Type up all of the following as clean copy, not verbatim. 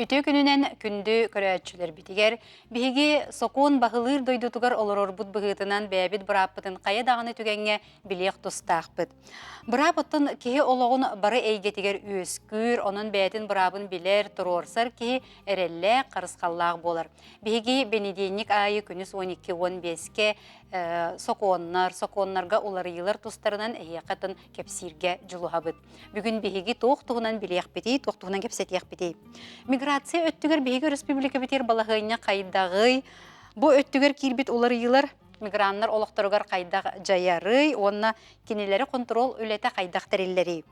Үтүө күнүнэн күндү көрөөччүлэрбитигэр биһиги сокуон баһылыыр дойдутугар олорорбут быһыытынан бэйэбит бырааппытын хайа даҕаны түгэҥҥэ билиэх тустаахпыт. Быраап оттон киһи олоҕун бары эйгэтигэр үөскүүр, онон бэйэтин быраабын билэр, туруорсар киһи эрэллээх, харысхаллаах буолар. Биһиги бэнидиэнньик аайы күнүс 12-15-кэ сокуоннар, сокуоннарга уларыйыылар тустарынан эһиэхэ тын кэпсииргэ дьулуһабыт. Бүгүн биһиги туох туһунан билиэхпитий, туох туһунан кэпсэтиэхпитий? Миграция өттүгэр биһиги өрөспүүбүлүкэбитигэр балаһыанньа хайдаҕый? Бу өттүгэр киирбит уларыйыылар миграннар олохторугар хайдах дьайарый уонна кинилэри хонтуруол үлэтэ хайдах тэриллэрий?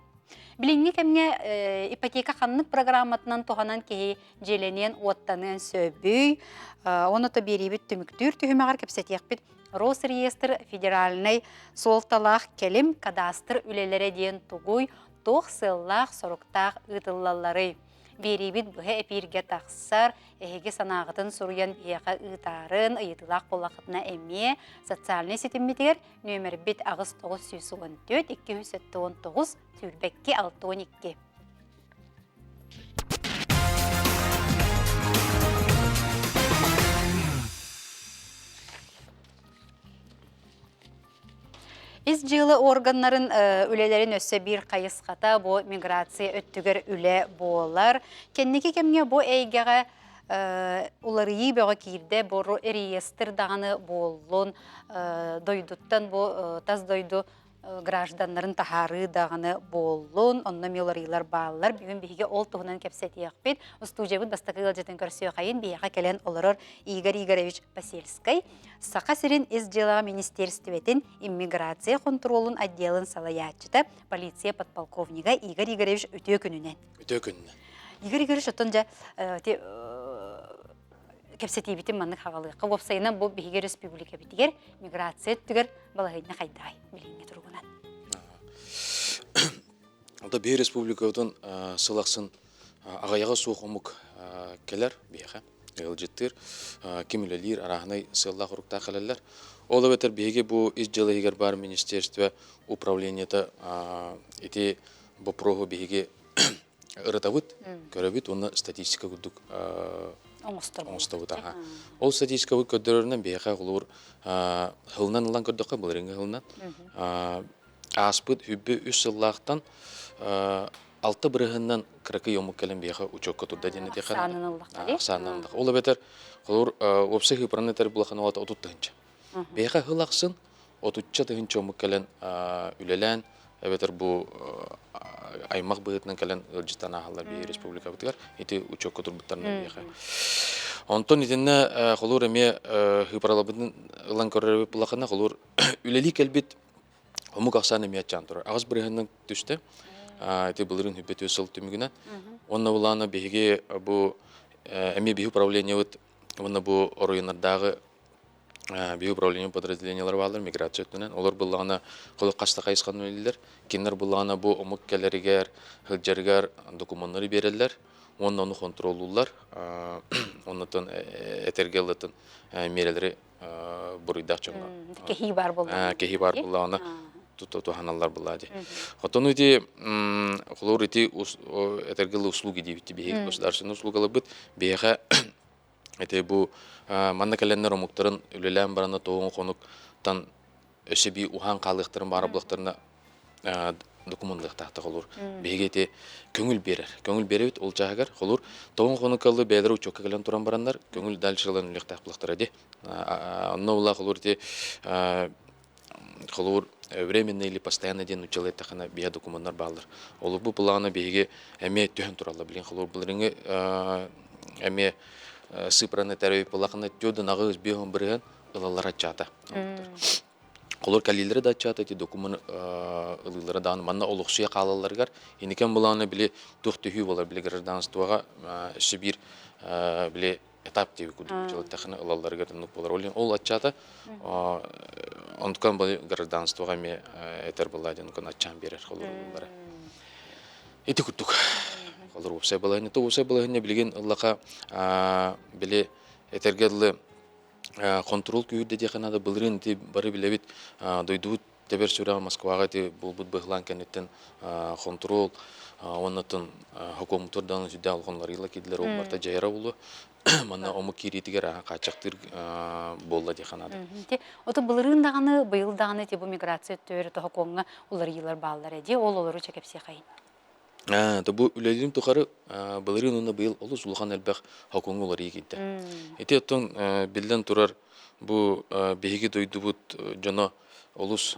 Билиҥҥи кэмҥэ ипотека ханнык программатынан туһанан киһи дьиэлэниэн, уоттаныан сөбүй? Оны то биэриибит түмүктүүр түһүмэҕэр кэпсэтиэхпит Росреестр федеральнай суолталаах кэлим кадастр үлэлэрэ диэн тугуй, туох сыаллаах-соруктаах ыытыллалларый? Биэриибит быһа эпииргэ тахсар, эһиги санааҕытын суруйан биһиэхэ ыытаарын, ыйытыылаах буоллаххытына эмиэ социальнай ситиммитигэр нүөмэрбит 8914 279 22 62. Ис дьыала органнарын үлэлэрин өссө биир хайысхата бу миграция өттүгэр үлэ буолар. Кэнники кэмҥэ бу эйгэҕэ уларыйыы бөҕө киирдэ, бу реестр даҕаны буоллун, дойдуттан бу тас дойду гражданнарын таһаарыы даҕаны буоллун, онно эмиэ уларыйыылар бааллар. Бүгүн биһиги ол туһунан кэпсэтиэхпит. Устуудьуйабыт бастакы ыалдьытын көрсүөхайын биһиэхэ кэлэн олорор Игорь Игоревич Посельскай, Саха сирин ис дьыалаҕа министиэристибэтин иммиграция хонтуруолун отделын салайааччыта, полиция подполковнига Игорь Игоревич үтүө күнүнэн. Үтүө күнүнэн. Игорь Игоревич, оттон дьэ кэпсэтиибитин маннык хаҕалыахха. Уопсайынан бу биһиги республикабитигэр миграция өттүгэр балаһыанньа хайдаҕай билиҥҥи туругунан? Алта биһи республикабытын сыл ахсын аҕыйаҕа суох омук кэлэр биһиэхэ ыалдьыттыыр, ким үлэлиир, арааһынай сыаллаах-соруктаах кэлэллэр. Ол эбэтэр биһиги бу ис дьыала иһигэр баар министерство управлениета ити боппуруоһу биһиги ырытабыт, көрөбүт уонна статистика курдук оҥостобут. Ол статистикабыт көрдөрөрүнэн биһиэхэ холобур сылынан ылан көрдөххө, былырыыҥҥы сылынан ааспыт үбү үс сыллаахтан алта бырыһыннан кыракый омук кэлэн биһиэхэ учуокка турда диэн этиэхэ ахсаанынан ыллахха. Ол эбэтэр холобур уопсай хыыпаран этэр булахан олата 30 тыһынча. Биһиэхэ сыл ахсын отучча тыһыынча омук кэлэн үлэлээн эбэтэр бу аймах быһыытынан кэлэн ыалдьыттан ааһаллар биһиги республикабытыгар ити учуокка турбуттарынан биһиэхэ. Онтон итиннэ холуур эмиэ хыыпаралабытын ылан көрөр эбит булахына холуур үлэлии кэлбит омук ахсаана эмиэ аччаан турар. Аҕыс бырыһыанынан түстэ. Ити былырыын хүппэтүө сыл түмүгүнэн. Онно булаана биһиги бу эмиэ биһи управлениебыт уонна бу оройуоннардааҕы биһи управление подразделениелара бааллар миграция өттүнэн. Олор буллаҕына холох хаста хайысханан үлэлииллэр. Кинилэр буллаҕына бу омук кэлэригэр, сылдьарыгар докумуоннары биэрэллэр уонна ону хонтуруоллууллар. Оннотон этэргэ ылытын миэрэлэри буруйдаах дьоҥҥо кэһии баар буоллаҕына кэһии баар буоллаҕына туһаналлар буоллаа дии. Хотон ити холобур ити этэргэ услуги диэбит биһиги государственный услугаларбыт биһиэхэ Ити бу манна кэлэннэр омуктарын үлэлээн баранна тоҕун хонуктан өссө бии уһаан хаалыахтарын баара булахтарына докумуонныахтаахтар холуур. Биһиги ити көҥүл биэрэр. Көҥүл биэрэбит ол чааһыгар холуур тоҕун хонукаллы бэйэлэрэ учуокка кэлэн туран бараннар көҥүл дальше ылан үлэхтээх булахтара ди. Онно була холуур ити холобур временный или постоянный диэн нууччалыы эттэххинэ биһэ докумуоннар бааллар. Ол бу былаана биһиги эмиэ түһэн тураллар. Билин холобур былырыҥҥы эмиэ сыпраны этэр былахына тёдын аҕыс биэһон бырыһан ылаллар аччаата. Холор кэлиилэрэ да аччаата ити докумуон ылыылара даҕаны манна олохсуйа хаалалларыгар иникэн былаана били туох түһүү болар били гражданствоҕа өссө биир били этап диэби курдук дьылыттахына ылалларыгар оннук буолар. Ол ол аччаата онтукан бу гражданствоҕа эмиэ этэр буолла диэн онтукан аччаан биэрэр холоруллара. Ити курдук. Холор уопсай балаһыанньа уопсай балаһыанньа билигин ыллаха били этэргэ дылы хонтуруол күүһүрдэ диэххэ наада былырыын ити бары билэбит дойдубут. Тэбэр сүрэҕэ Москваҕа ити буолбут быһылаан кэнниттэн хонтуруол уоннатын хокуоммутугар даҕаны сүрдээх улахан уларыйыылар киирдилэр, ол барыта дьайара буолуо. Манна омук киириитигэр хааччахтыыр буолла диэххэ наада. Ото былырыын даҕаны, быйыл даҕаны ити бу миграция өттүгэр тоһокуоҥҥа уларыйыылар бааллар дии, ол олору чэ кэпсиэхэйин. То бу үлэлиирим тухары былырыын уонна быйыл олус улахан элбэх хокуоҥҥа уларыйыы киирдэ. Ити оттон биллэн турар бу биһиги дойдубут дьоно олус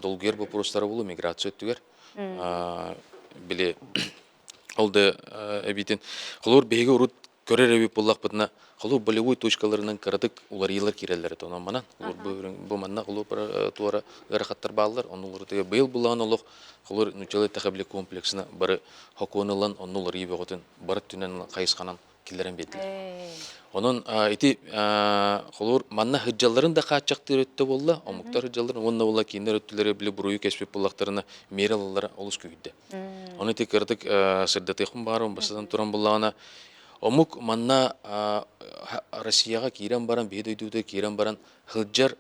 долгуйар боппуруостара буолуо миграция өттүгэр. Били ол да эбиитин холобур биһиги урут көрөр эбит буоллахпытына холобур болевой точкаларынан кыратык уларыйыылар киирэллэр этэ онон манан бу манна холобур туора ыарахаттар бааллар онну уларытыга быйыл булаан олох холобур нууччалыы эттэхэ комплексына бары хокуон ылан онну уларыйыы бөҕөтүн бары өттүнэн хайысханан киллэрэн биэрдилэр. Онон ити холобур манна сылдьалларын да хааччахтыыр өттө буолла, омуктар сылдьалларын уонна буолла кинилэр өттүлэрэ били буруйу кэспит буоллахтарына миэрэ ылаллара олус күүһүрдэ. Ону ити кыратык сырдатыахпын баҕарабын бастатан туран буллаҕына омук манна Россияҕа киирэн баран биһи дойдубутугар киирэн баран сылдьар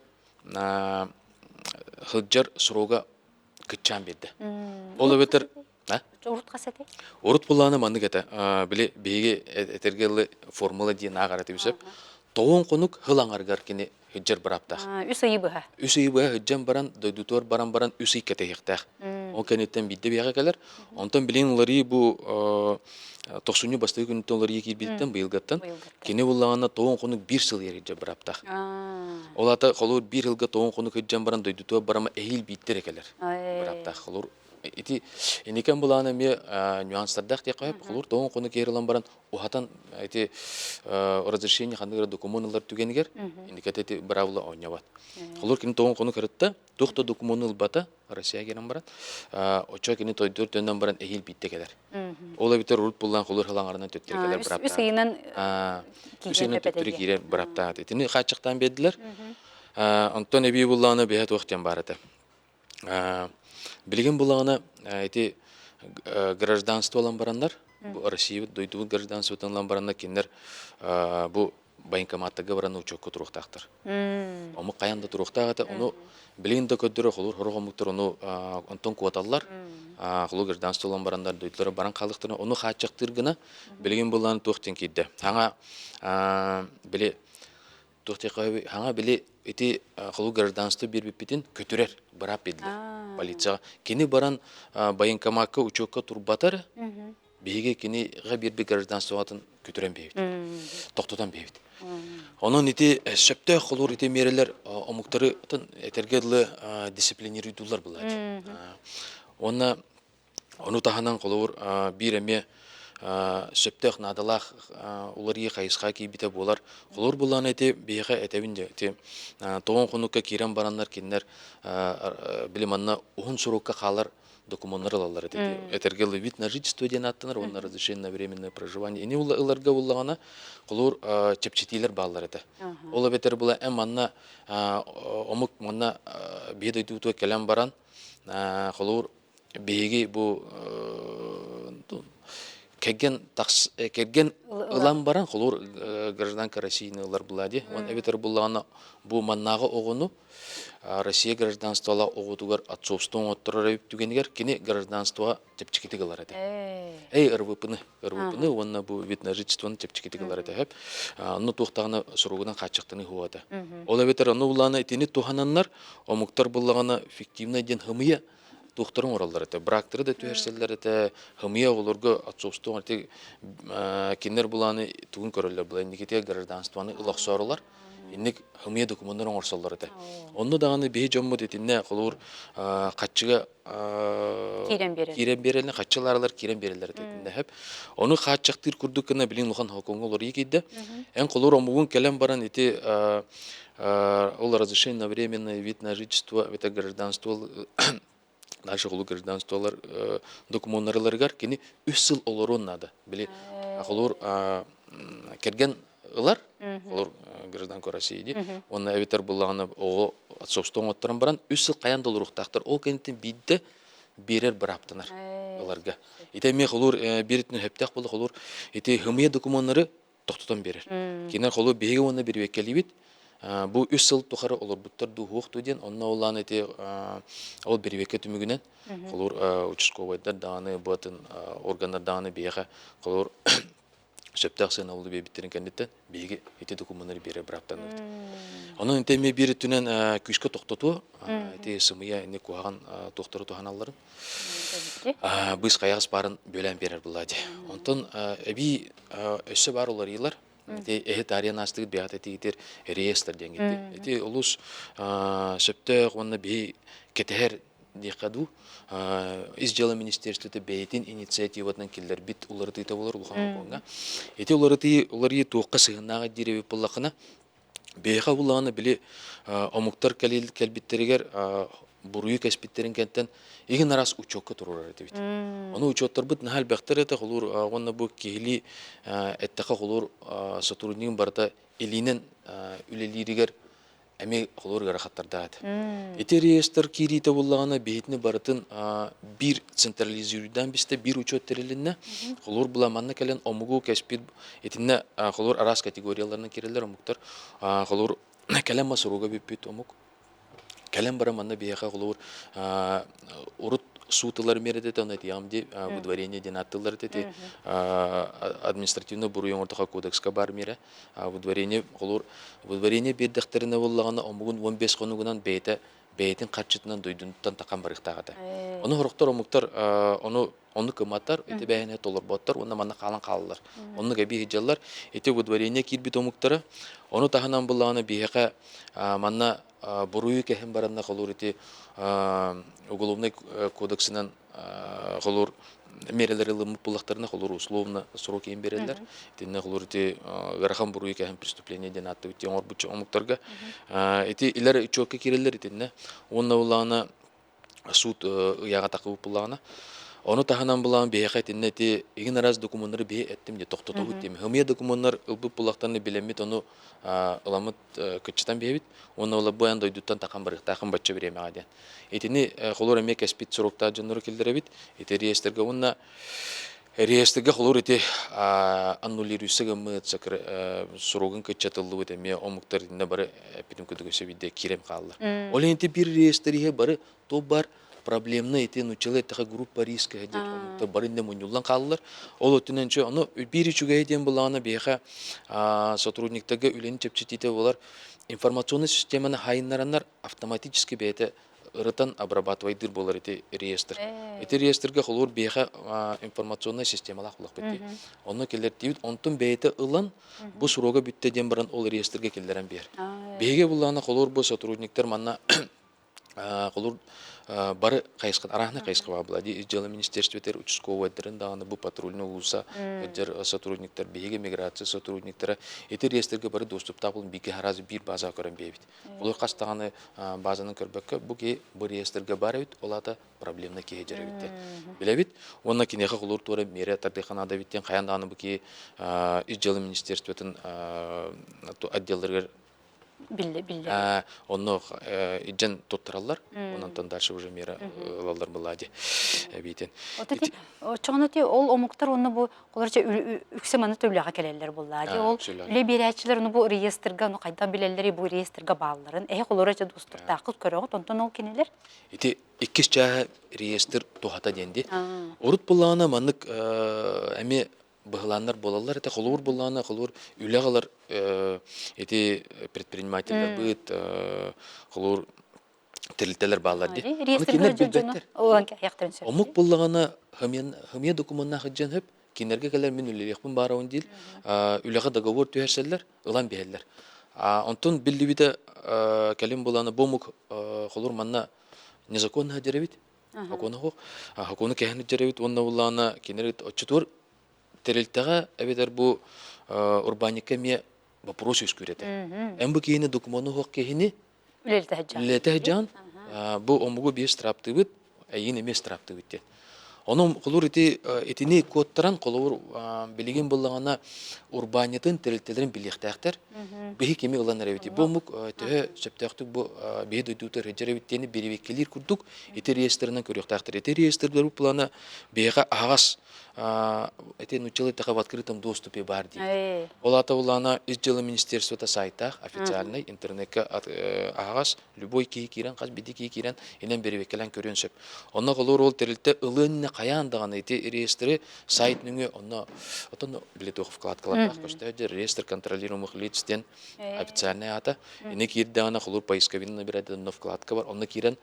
сылдьар срога кыччаан биэрдэ. Ол эбэтэр Урут хас этэй? Урут буллаҕына маннык этэ. Били биһиги этэргэ дылы формула диэн ааҕар этибит сөп. Тоҕуон хонук хыл аҥарыгар кини сылдьар бырааптаах. Үс ыйы быһа. Үс ыйы быһа сылдьан баран, дойдутугар баран баран үс ый кэтэһиэхтээх. Ол кэнниттэн биирдэ биһиэхэ кэлэр. Онтон билигин уларыйыы бу тохсунньу бастакы күнүттэн уларыйыы киирбититтэн быйылгаттан кини буллаҕына тоҕуон хонук биир сыл иһэр бырааптаах. Ол аата холуур биир сылга тоҕуон хонук сылдьан баран дойдутугар барама эһиил биирдэ эрэ кэлэр бырааптаах. Холуур ити инникэн былаана эмиэ нюанстардаах диэххэ сөп. Холуур тоҕун хону киэр ылан баран уһатан ити разрешение ханнык эрэ докумуон ылар түгэнигэр инникэтэ ити быраабыла оонньобот. Холуур кини тоҕун хону кырытта, туох да докумуону ылбата Россия кэлэн баран, оччо кини тойдур төннөн баран эһиил биирдэ кэлэр. Ол эбэтэр урут буллаан холуур халаҥарынан төттөрү кэлэр бырааптаах. Үс ыйынан үс ыйынан төттөрү киирэр бырааптаах. Итини хааччахтаан биэрдилэр. Онтон эбии буллаҕына биһэ туох диэн баар этэ. Билигин булаҕына ити гражданство ылан бараннар, бу Россиябыт дойдубут гражданствотын ылан бараннар кинилэр бу военкоматтарга баран учуокка туруохтаахтар. Омук хайаан да туруохтаах этэ. Ону билигин да көрдөрөр холуур сорох омуктар ону онтон куоталлар. Холуур гражданство ылан бараннар дойдулара баран хаалыахтарына ону хааччахтыыр гына билигин булаан туох диэн киирдэ. Хаҥа били Туох диэххэ хаҥа били ити холу гражданство биэрбиппитин көтүрэр быраап биэрдилэр полицияҕа. Кини баран военкомакка учуокка турбатар, биһиги кинигэ биэрбит гражданствоҕатын көтүрэн биэбит, тохтотон биэбит. Онон ити сөптөөх холуур ити миэрэлэр омуктары этэргэ дылы дисциплинируйдууллар былаат. Уонна Ону таһынан, холобур, биир эмиэ сөптөөх наадалаах уларыйыы хайысха киирбитэ буолар. Холобур буллаҕына ити биһиэхэ этэбин дьэ ити тоҕон хонукка киирэн бараннар кинилэр били манна уһун срокка хаалар докумуоннар ылаллар этэ. Этэргэ дылы вид на жительство диэн ааттанар уонна разрешение на временное проживание. Ини ыларга буллаҕына холобур чэпчэтиилэр бааллар этэ. Ол эбэтэр була эн манна омук манна биһи дойдубутугар кэлэн баран холобур биһиги бу кэргэн тахс кэргэн ылан баран холуур гражданка Россияны ылар була дии уон эбэтэр буллаҕына бу маннааҕы оҕону Россия гражданствола оҕотугар отцовство оҥотторор эбит түгэнигэр кини гражданствоҕа чэпчэкитик ылар этэ эй РВПны РВПны уонна бу вид на жительствоны чэпчэкитик ылар этэ сөп онно туохтаҕына суругунан хааччахтаныы суох этэ ол эбэтэр ону буллаҕына итини туһананнар омуктар буллаҕына фиктивнай диэн хымыйа туохтарын оҥороллор этэ брактары да түһэрсэллэр этэ хымыйа оҕолорго отцовство ити кинилэр булааны тугун көрөллөр була инникитигэр гражданствоны ыла охсоорулар инник хымыйа докумуоннар оҥорсоллор этэ онно даҕаны биһи дьоммут итиннэ холобур хаччыга киирэн биэрэр киирэн биэрэллэр хаччылааралар киирэн биэрэллэр этэ итиннэ сөп ону хааччахтыыр курдук гына билин улахан хокуоҥҥа олоруу киирдэ эн холобур омугун кэлэн баран ити ол разрешение на временное вид на жительство это гражданство дальше холу гражданстволар докумуоннарыларыгар кини үс сыл олоруон надо били холуур кэргэн ылар холуур гражданка России дии уонна эбэтэр буллаҕына оҕо отцовство оҥотторон баран үс сыл хайаан да олоруохтаахтар ол кэнниттэн биирдэ биэрэр бырааптанар ыларга ити эмиэ холуур бииритин сөптөөх буолла холуур ити хымыйа докумуоннары тохтотон биэрэр. Кинилэр холу биһиги уонна бирибиэккэлиибит. Бу 3 сыл тухары олорбуттар дуу, суох дуу диэн, онно улаан ити ол бирибиэккэ түмүгүнэн холуур участковайдар даҕаны, бу атын органнар даҕаны биһиэхэ холуур сөптөөх сыанабылы биэрбиттэрин кэнниттэн биһиги ити докумуоннары биэрэр бырааптанныбыт. Онон ити эмиэ биир өттүнэн күүскэ тохтотуо, ити сымыйа ини куһаҕан туохтары туһаналларын быыс хайаҕас баарын бүөлээн биэрэр буолла дии. Онтон эбии өссө баар уларыйыылар. Ити эһи таарыйан аастыгыт бэйэҕит этигитир реестр диэн Ити олус сөптөөх уонна биһи кэтэһэр диэххэ дуу, Ис дьыала министерствота бэйэтин инициативатынан киллэрбит уларытыыта буолар улахан сокуоҥҥа. Ити уларытыы уларыйыы туохха сыһыаннааҕый диир эбит буоллаххына, биһиэхэ буллаҕына били омуктар кэлбиттэригэр буруйу кэспиттэрин кэнтэн игин араас учуокка туруорар этибит. Ону учуоттарбыт наһаа элбэхтэр этэ, холуур уонна бу киһилии эттэхэ холуур сотруднигын барыта илиинэн үлэлииригэр эмиэ холуур ыарахаттардаах этэ. Ити реестр киириитэ буллаҕына биһитини барытын биир централизируйдаан бистэ, биир учет тэрилиннэ. Холуур була манна кэлэн омугу кэспит итиннэ холуур араас категорияларынан кирэллэр омуктар. Холуур кэлэн ма суруга бүппүт омук. Кэлэн баран манна биһиэхэ холуур урут суутылар миэрэтэ оны этиэҕим дии выдворение диэн ааттыыллар этэ административный буруй оҥордохо кодекска бар миэрэ выдворение холуур выдворение биэрдэхтэринэ буоллаҕына омугун 15 хонугунан бэйэтэ бэйэтин харчытынан дойдунуттан тахан барыахтаах этэ. Ону сорохтор омуктар ону оннук гымматтар, ити бэйэни толорботтор уонна манна хаалан хаалаллар. Оннук эбии сылдьаллар. Ити выдворение киирбит омуктара. Ону таһынан буллаҕына биһиэхэ манна буруйу кэһин баранна холуур ити уголовнай кодексынан холуур миэрэлэри ылыммыт буллахтарына холуур условно срок иһин биэрэллэр. Итиннэ холуур ити ыарахан буруйу кэһин преступление диэн ааттабыт диэн оҥорбут омуктарга. Ити илэр учуокка киирэллэр итиннэ. Уонна буллаҕына суут ыйааҕа тахыбыт буллаҕына. Ону таһынан булаан биһиэхэ итиннэ ити игин араас докумуоннары биһи эттим дии тохтотобут диэми. Хымыйа докумуоннар ылбыт буллахтарына билэммит ону ыламмыт кыччатан биһэбит. Уонна ол бу эн дойдуттан тахан барыахтаахын бачча бириэмэҕэ диэн. Итини холуур эмиэ кэспит суруктаах дьоннору киллэрэбит. Ити реестргэ уонна реестргэ холуур ити аннулируйса гыммыт суругун кыччатыллыбыт эмиэ омуктар итиннэ бары эппитим курдук өссө биирдэ киирэн хааллар. Ол иһин ити биир реестр иһэ бары то бар проблемный ити нуччалыы эттэхэ группа риска диэн омуктар бары иннэ мунньуллан хааллар. Ол өттүнэн чө ону биир үчүгэйэ диэн буллаҕына биһиэхэ сотрудниктарга үлэни чэпчэтиитэ буолар информационный системаны хайыннараннар автоматически бэйэтэ ырытан обрабатывайдыыр буолар ити реестр. Ити реестргэ холуур биһиэхэ информационнай системалаах булахпыт дии. Онно киллэртиибит, онтун бэйэтэ ылан бу срога бүттэ диэн баран ол реестргэ киллэрэн биэр. Биһиги буллаҕына холуур бу сотрудниктар манна холуур бары хайысха арааһынай хайысха баар була дии дьыала министерствотыгар участковайдарын даҕаны бу патрульный улууса сылдьар сотрудниктар биһиги миграция сотрудниктара ити реестргэ бары доступтаах буолан бииргэ араас биир базаҕа көрөн биэбит. Олор хас даҕаны базанан көрбөккө бу киһи бу реестргэ баар эбит, ол аата проблемный киһи дьэр эбит диэн билэбит. Уонна киниэхэ холуур туора миэрэ тардыахха наада эбит диэн хайаан даҕаны бу киһи ис дьыала министерствотын отделларыгар Биллэ, биллэ. Онно илдьэн туттараллар. Онон дальше уже мера ылаллар была ди эбиитин. Оччоҕуна ти ол омуктар онно бу олорча үксэ маны төлөҕө кэлэллэр буоллаа ди ол үлэ биэрээччилэр ону бу реестрга ону хайдах билэллэри бу реестрга баалларын эһи холороча дустуктааххыт көрөҕүт онтон ол кинилэр Ити иккис чааһа реестр туһата диэн ди. Урут буллаҕына маннык эмиэ быһылааннар буолаллар этэ. Холобур буллаҕына, холобур үлэ аҕалар ити предпринимателлэрбыт, холобур тэрилтэлэр бааллар дии. Ону кинилэр билбэттэр. Омук буллаҕына хымия докумуоннаах илдьэн сөп, кинилэргэ кэлэр мин үлэлиэхпин баарабын диир. Үлэҕэ договор түһэрсэллэр, ылан биһэллэр. Онтон биллибитэ кэлин булана бу омук холур манна незаконно дьэрэбит. Хокуону суох. Хокуону кэһэн дьэрэбит уонна буллаҕына кинилэр оччотугар тэрилтэҕэ эбэтэр бу урбаанньыкка эмиэ вопрос үөскүүр этэ. Эн бу киһини докумуону суох киһини үлэлэтэ сылдьаан бу омугу биир штрафтыыбыт, эйигин эмиэ штрафтыыбыт диэн. Онон холуур ити итини куоттаран холобур билигин буллаҕына урбаанньытын тэрилтэлэрин билиэхтээхтэр. Биһи кими ылан эрэбитий? Бу омук төһө сөптөөхтүк бу биһи дойдутугар сылдьар эбит диэни бирибиккэлиир курдук ити реестрынан көрүөхтээхтэр. Ити реестрдэр плана биһиэхэ аһаҕас ити нууччалыы эттэххэ в открытом доступе баар диир. Ол аата буллаҕына Ис дьыала министерствота сайтаах официальный интернекка аһаҕас любой киһи киирэн, хас биирдии киһи киирэн инэн бэрэбиэркэлээн көрүөн сөп. Онно холуур ол тэрилтэ ылыан иннинэ хайаан даҕаны ити реестры сайт нөҥүө онно отон били туох вкладкалардаах көстөөт дьэ реестр контролируемых лиц диэн официальный аата. Ини киирдэҕинэ холуур поисковины набирать онно вкладка бар. Онно киирэн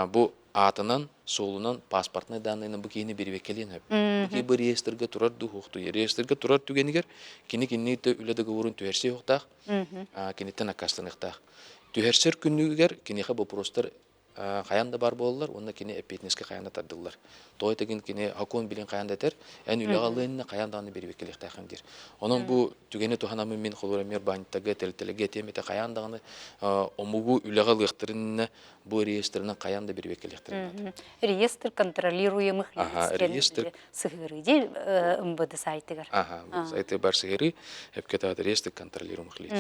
бу аатынан, суолунан, паспортнай данныйынан бу киһини бэрэбиэркэлиэн сөп. Бу киһи бу реестргэ турар дуу, суохтуй. Реестргэ турар түгэнигэр кини кинини үлэ договорун түһэрсиэ суохтаах, киниттэн аккаастаныахтаах. Түһэрсэр күнүгэр киниэхэ боппуруостар хайаан да баар буолаллар уонна кини эппиэтинэскэ хайаан да тардыллар. Тоҕо этигин кини сокуон билин хайаан да этэр, эн үлэҕэ ылыан хайаан даҕаны бэрэбиэркэлиэхтээххин диир. Онон бу түгэни туһанаммын мин холобура эмиэ урбаанньыттарга, тэрилтэлэргэ этиэм этэ хайаан даҕаны омугу үлэҕэ ылыахтарын иннинэ бу реестрынан хайаан да бэрэбиэркэлиэхтэрин наада. Реестр контролируемых лиц реестр сыһыарыы дии МВД сайтыгар. Аха, сайты бар сыһыарыы, эпкетаат реестр контролируемых лиц.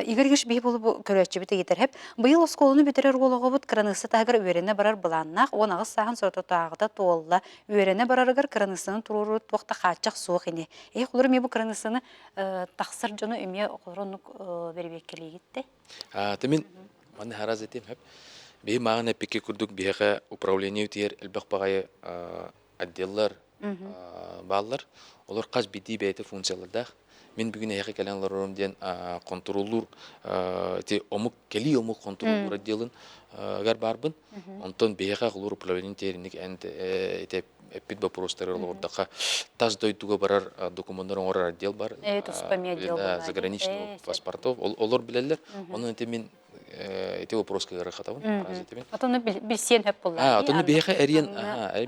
Игорь Ильич биһи бу көрөөччүбүт ыйытар хэп. Быйыл оскуоланы бүтэрэр уол оҕобут кыраныысса таһыгар үөрэнэ барар былааннаах 18 сааһын сототааҕыта туолла. Үөрэнэ барарыгар кыраныыссаны туруоруу туох да хааччах суох ини. Эһи холор эмиэ бу кыраныыссаны тахсар дьону эмиэ холор оннук бэрэбиэркэлиигит дээ? Мин Манна араас этиэм сөп. Биһи мааҕын эппикки курдук биһиэхэ управление үтүөр элбэх баҕайы отделлар бааллар. Олор хас биирдии бэйэтэ функциялардаах. Мин бүгүн эһиэхэ кэлэн олорорум диэн хонтуруоллуур ити омук кэлии омук хонтуруоллуур отделын гар баарбын. Онтон биһиэхэ холуур управление тиэринник эн ити эппит боппуруостары олордохха тас дойдуга барар докумуоннар оҥорор отдел бар. Туспа эмиэ отдел заграничный паспортов олор билэллэр. Онон ити мин ити вопроска ыарахатабын. Отону билсиэн хөп буллар. Отону биһиэхэ эриэн,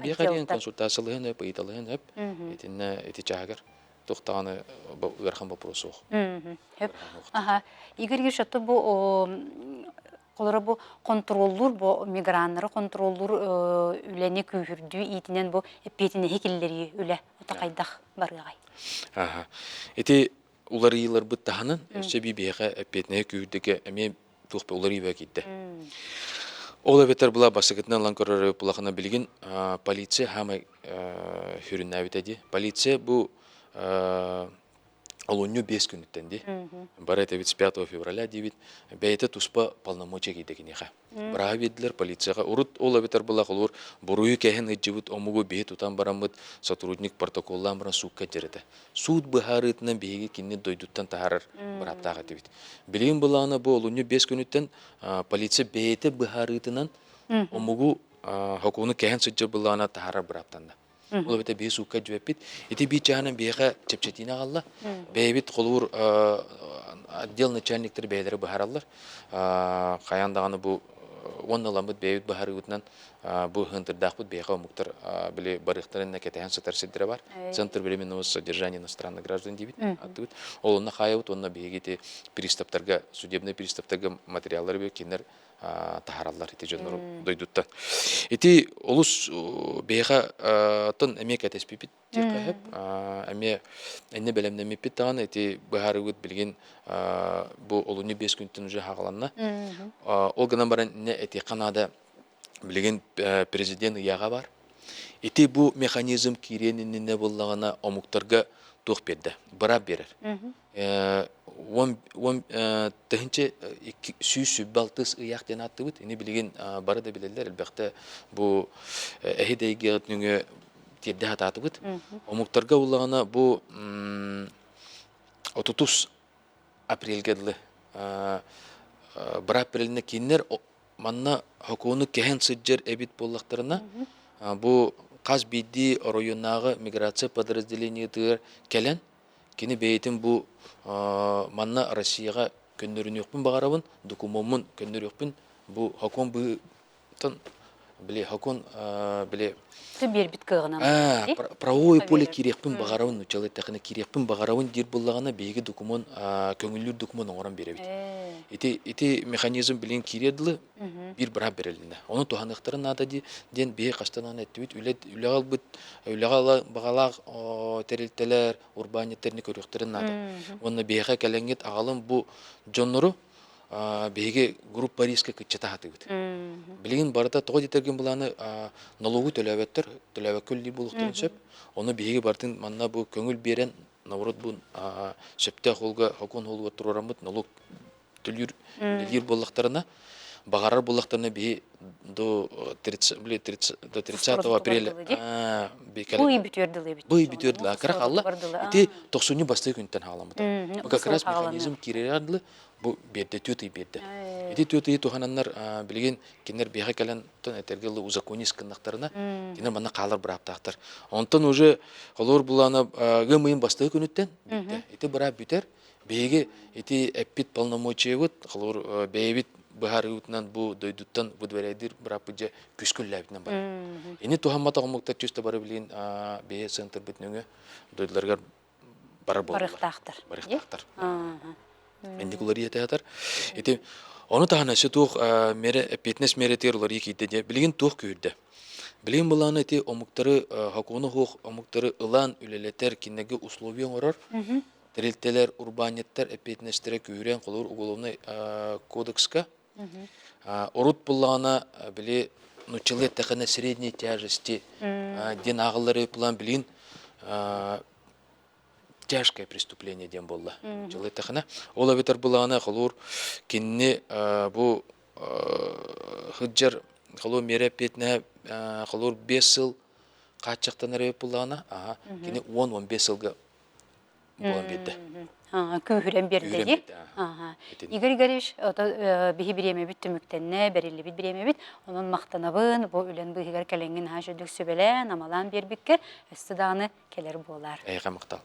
биһиэхэ эриэн консультациялыһын өп, ыйыталыһын өп. Итиннэ ити чааһыгар туох даҕаны ыарахан вопрос суох. Хөп. Аха. Игорь Ильич, ото бу Холоро бу хонтуруоллуур бу миграннары хонтуруоллуур үлэни күүһүрдүү иитинэн бу эппиэтинэһи киллэрии үлэ ото хайдах барыаҕай? Аха. Ити уларыйыыларбыт таһынан өссө эбии биһиэхэ эппиэтинэһи күүһүрдүгэ эмиэ туох ба уларыйыы киирдэ. Ол эбэтэр була бастакытынан ылан көрөр булахына билигин полиция хаамай сүрүннээбитэ дии. Полиция бу олунньу 5 күнүттэн дии. Бары этэбит с 5 февраля диибит. Бэйэтэ туспа полномочия киирдэ киниэхэ. Бырааһы биэрдилэр полицияҕа. Урут ол эбэтэр былах олур буруйу кэһэн ыдьыбыт омугу биһи тутан бараммыт сотрудник протоколлаан баран суукка дьэрэтэ. Суут быһаарыытынан биһиги кинини дойдуттан таһаарар бырааптаах этибит. Билигин былаана бу олунньу 5 күнүттэн полиция бэйэтэ быһаарыытынан омугу хокууну кэһэн сылдьар былаана таһаарар бырааптанна. Ол эбэтэр биһи суукка дьүөппүт. Ити биир чааһынан биһиэхэ чэпчэтиини аҕалла. Бэйэбит холобур отдел начальниктары бэйэлэрэ быһаараллар. Хайаан даҕаны бу уонна ыламмыт бэйэбит быһаарыыбытынан бу ыһыантырдаахпыт биһиэхэ омуктар били барыахтарын иннэ кэтэһэн сытар сирдэрэ бар. Центр временного содержания иностранных граждан диибит аттыбыт. Ол онно хаайабыт уонна биһиги ити приставтарга судебнай приставтарга материаллары кинилэр таһаараллар ити дьоннору дойдуттан. Ити олус биһиэхэ оттон эмиэ кэтэспиппит диэххэ сөп. Эмиэ иннэ бэлэмнэммиппит даҕаны ити быһаарыыбыт билигин бу олунньу 5 күнтэн уже хааланна. Ол гынан баран иннэ этиэххэ наада билигин президент ыйааҕа бар. Ити бу механизм киириэн иннинэ буоллаҕына омуктарга туох биэрдэ? Быраап биэрэр. 10 тыһыынча 226 ыйаах диэн ааттыыбыт. Ини билигин бары да билэллэр, элбэхтэ бу эһи эйгэҕит нөҥүө тиэрдэ сатаатыбыт. Омуктарга буллаҕына бу 30 апрельгэ дылы быраап бэрилинэ кинилэр манна хокууну кэһэн сылдьар эбит буоллахтарына бу хас биирдии оройуоннааҕы миграция подразделениетыгар кэлэн кини бэйэтин бу манна Россияҕа көннөрүнүөхпүн баҕарабын, докумуоммун көннөрүөхпүн бу сокуон быһыытын били сокуон били биэрбит кыаҕынан правовое поле киириэхпин баҕарабын нууччалыы эттэххинэ киириэхпин баҕарабын диир буоллаҕына биһиги докумуон көҥүллүүр докумуон оҥорон биэрэбит. Ити ити механизм билигин киириэр дылы. биир быраап бэрилиннэ. Ону туһаныахтарын наада диэн биһи хастанан эттибит. Үлэ үлэҕэ ылбыт үлэҕэ ыла баҕалаах тэрилтэлэр, урбаанньыттарны көрүөхтэрин наада. Уонна биһиэхэ кэлэҥҥит аҕалын бу дьоннору биһиги группа риска кыччата сатыыбыт. Билигин барыта тоҕо диэтэргин былааны налогу төлөөбөттөр, төлөөбөккө үлэлиир буолуохтарын сөп. Ону биһиги барытын манна бу көҥүл биэрэн, наоборот бу сөптөөх уолга сокуон уолугар туруораммыт налог төлүүр үлэлиир буоллахтарына, баҕарар буоллахтарына биһи до 30, 30, до 30 апреля бу ый бүтүөр дылы бу ый бүтүөр дылы кыра хаалла ити тохсунньу бастакы күнтэн хаалламмыта бу как раз механизм киирэр дылы бу биэрдэ түөрт ый биэрдэ ити түөрт ыйы туһананнар билигин кинилэр биһиэхэ кэлэн этэргэ дылы узаконись гыннахтарына кинилэр манна хаалар бырааптаахтар онтон уже холобур булаана ыам ыйын бастакы күнүттэн бүттэ ити быраап бүтэр биһиги ити эппит полномочиябыт холобур бэйэбит быһаарыыбытынан бу дойдуттан выдворяйдыыр бырааппыт дьэ күүскэ үлэлээбитинэн барар ини туһамматах омуктар чувство бары билигин бэйэ центрбыт нөҥүө дойдуларыгар барар буолаллар. Барыахтаахтар. Барыахтаахтар. Инник уларыйа театр. Ити ону таһынан өссө туох мере эппиэтинэс мерэтигэр уларыйа киирдэ диye билигин туох күүрдэ. Билигин былааны ити омуктары хокуону хуох омуктары ылан үлэлэтэр кинилэргэ условия оҥорор тэрилтэлэр урбаанньыттар эппиэтинэстэрэ күүһүрэн холобур уголовнай кодекска урут буллаҕына били нуччалыы эттэххинэ средней тяжести диэн ааҕыллар план билигин тяжкое преступление диэн буолла нуччалыы эттэххинэ ол эбэтэр булаҕына холуур кинини бу сылдьар холуур миэрэ эппиэтинэһэ холуур 5 сыл хааччахтанар эбит буллаҕына кини 10-15 сылга буолан биэрдэ. Күүһүрэн биэрдэ дии. Игорь Игоревич, ото биһи бириэмэбит түмүктэннэ, бэриллибит бириэмэбит. Онон махтанабын, бу үлэн быыһыгар кэлэҥҥин наһаа үчүгдүк сүбэлээн, амалаан биэрбиккэр өссө даҕаны кэлэр буолаар. Эйиэхэ махтал.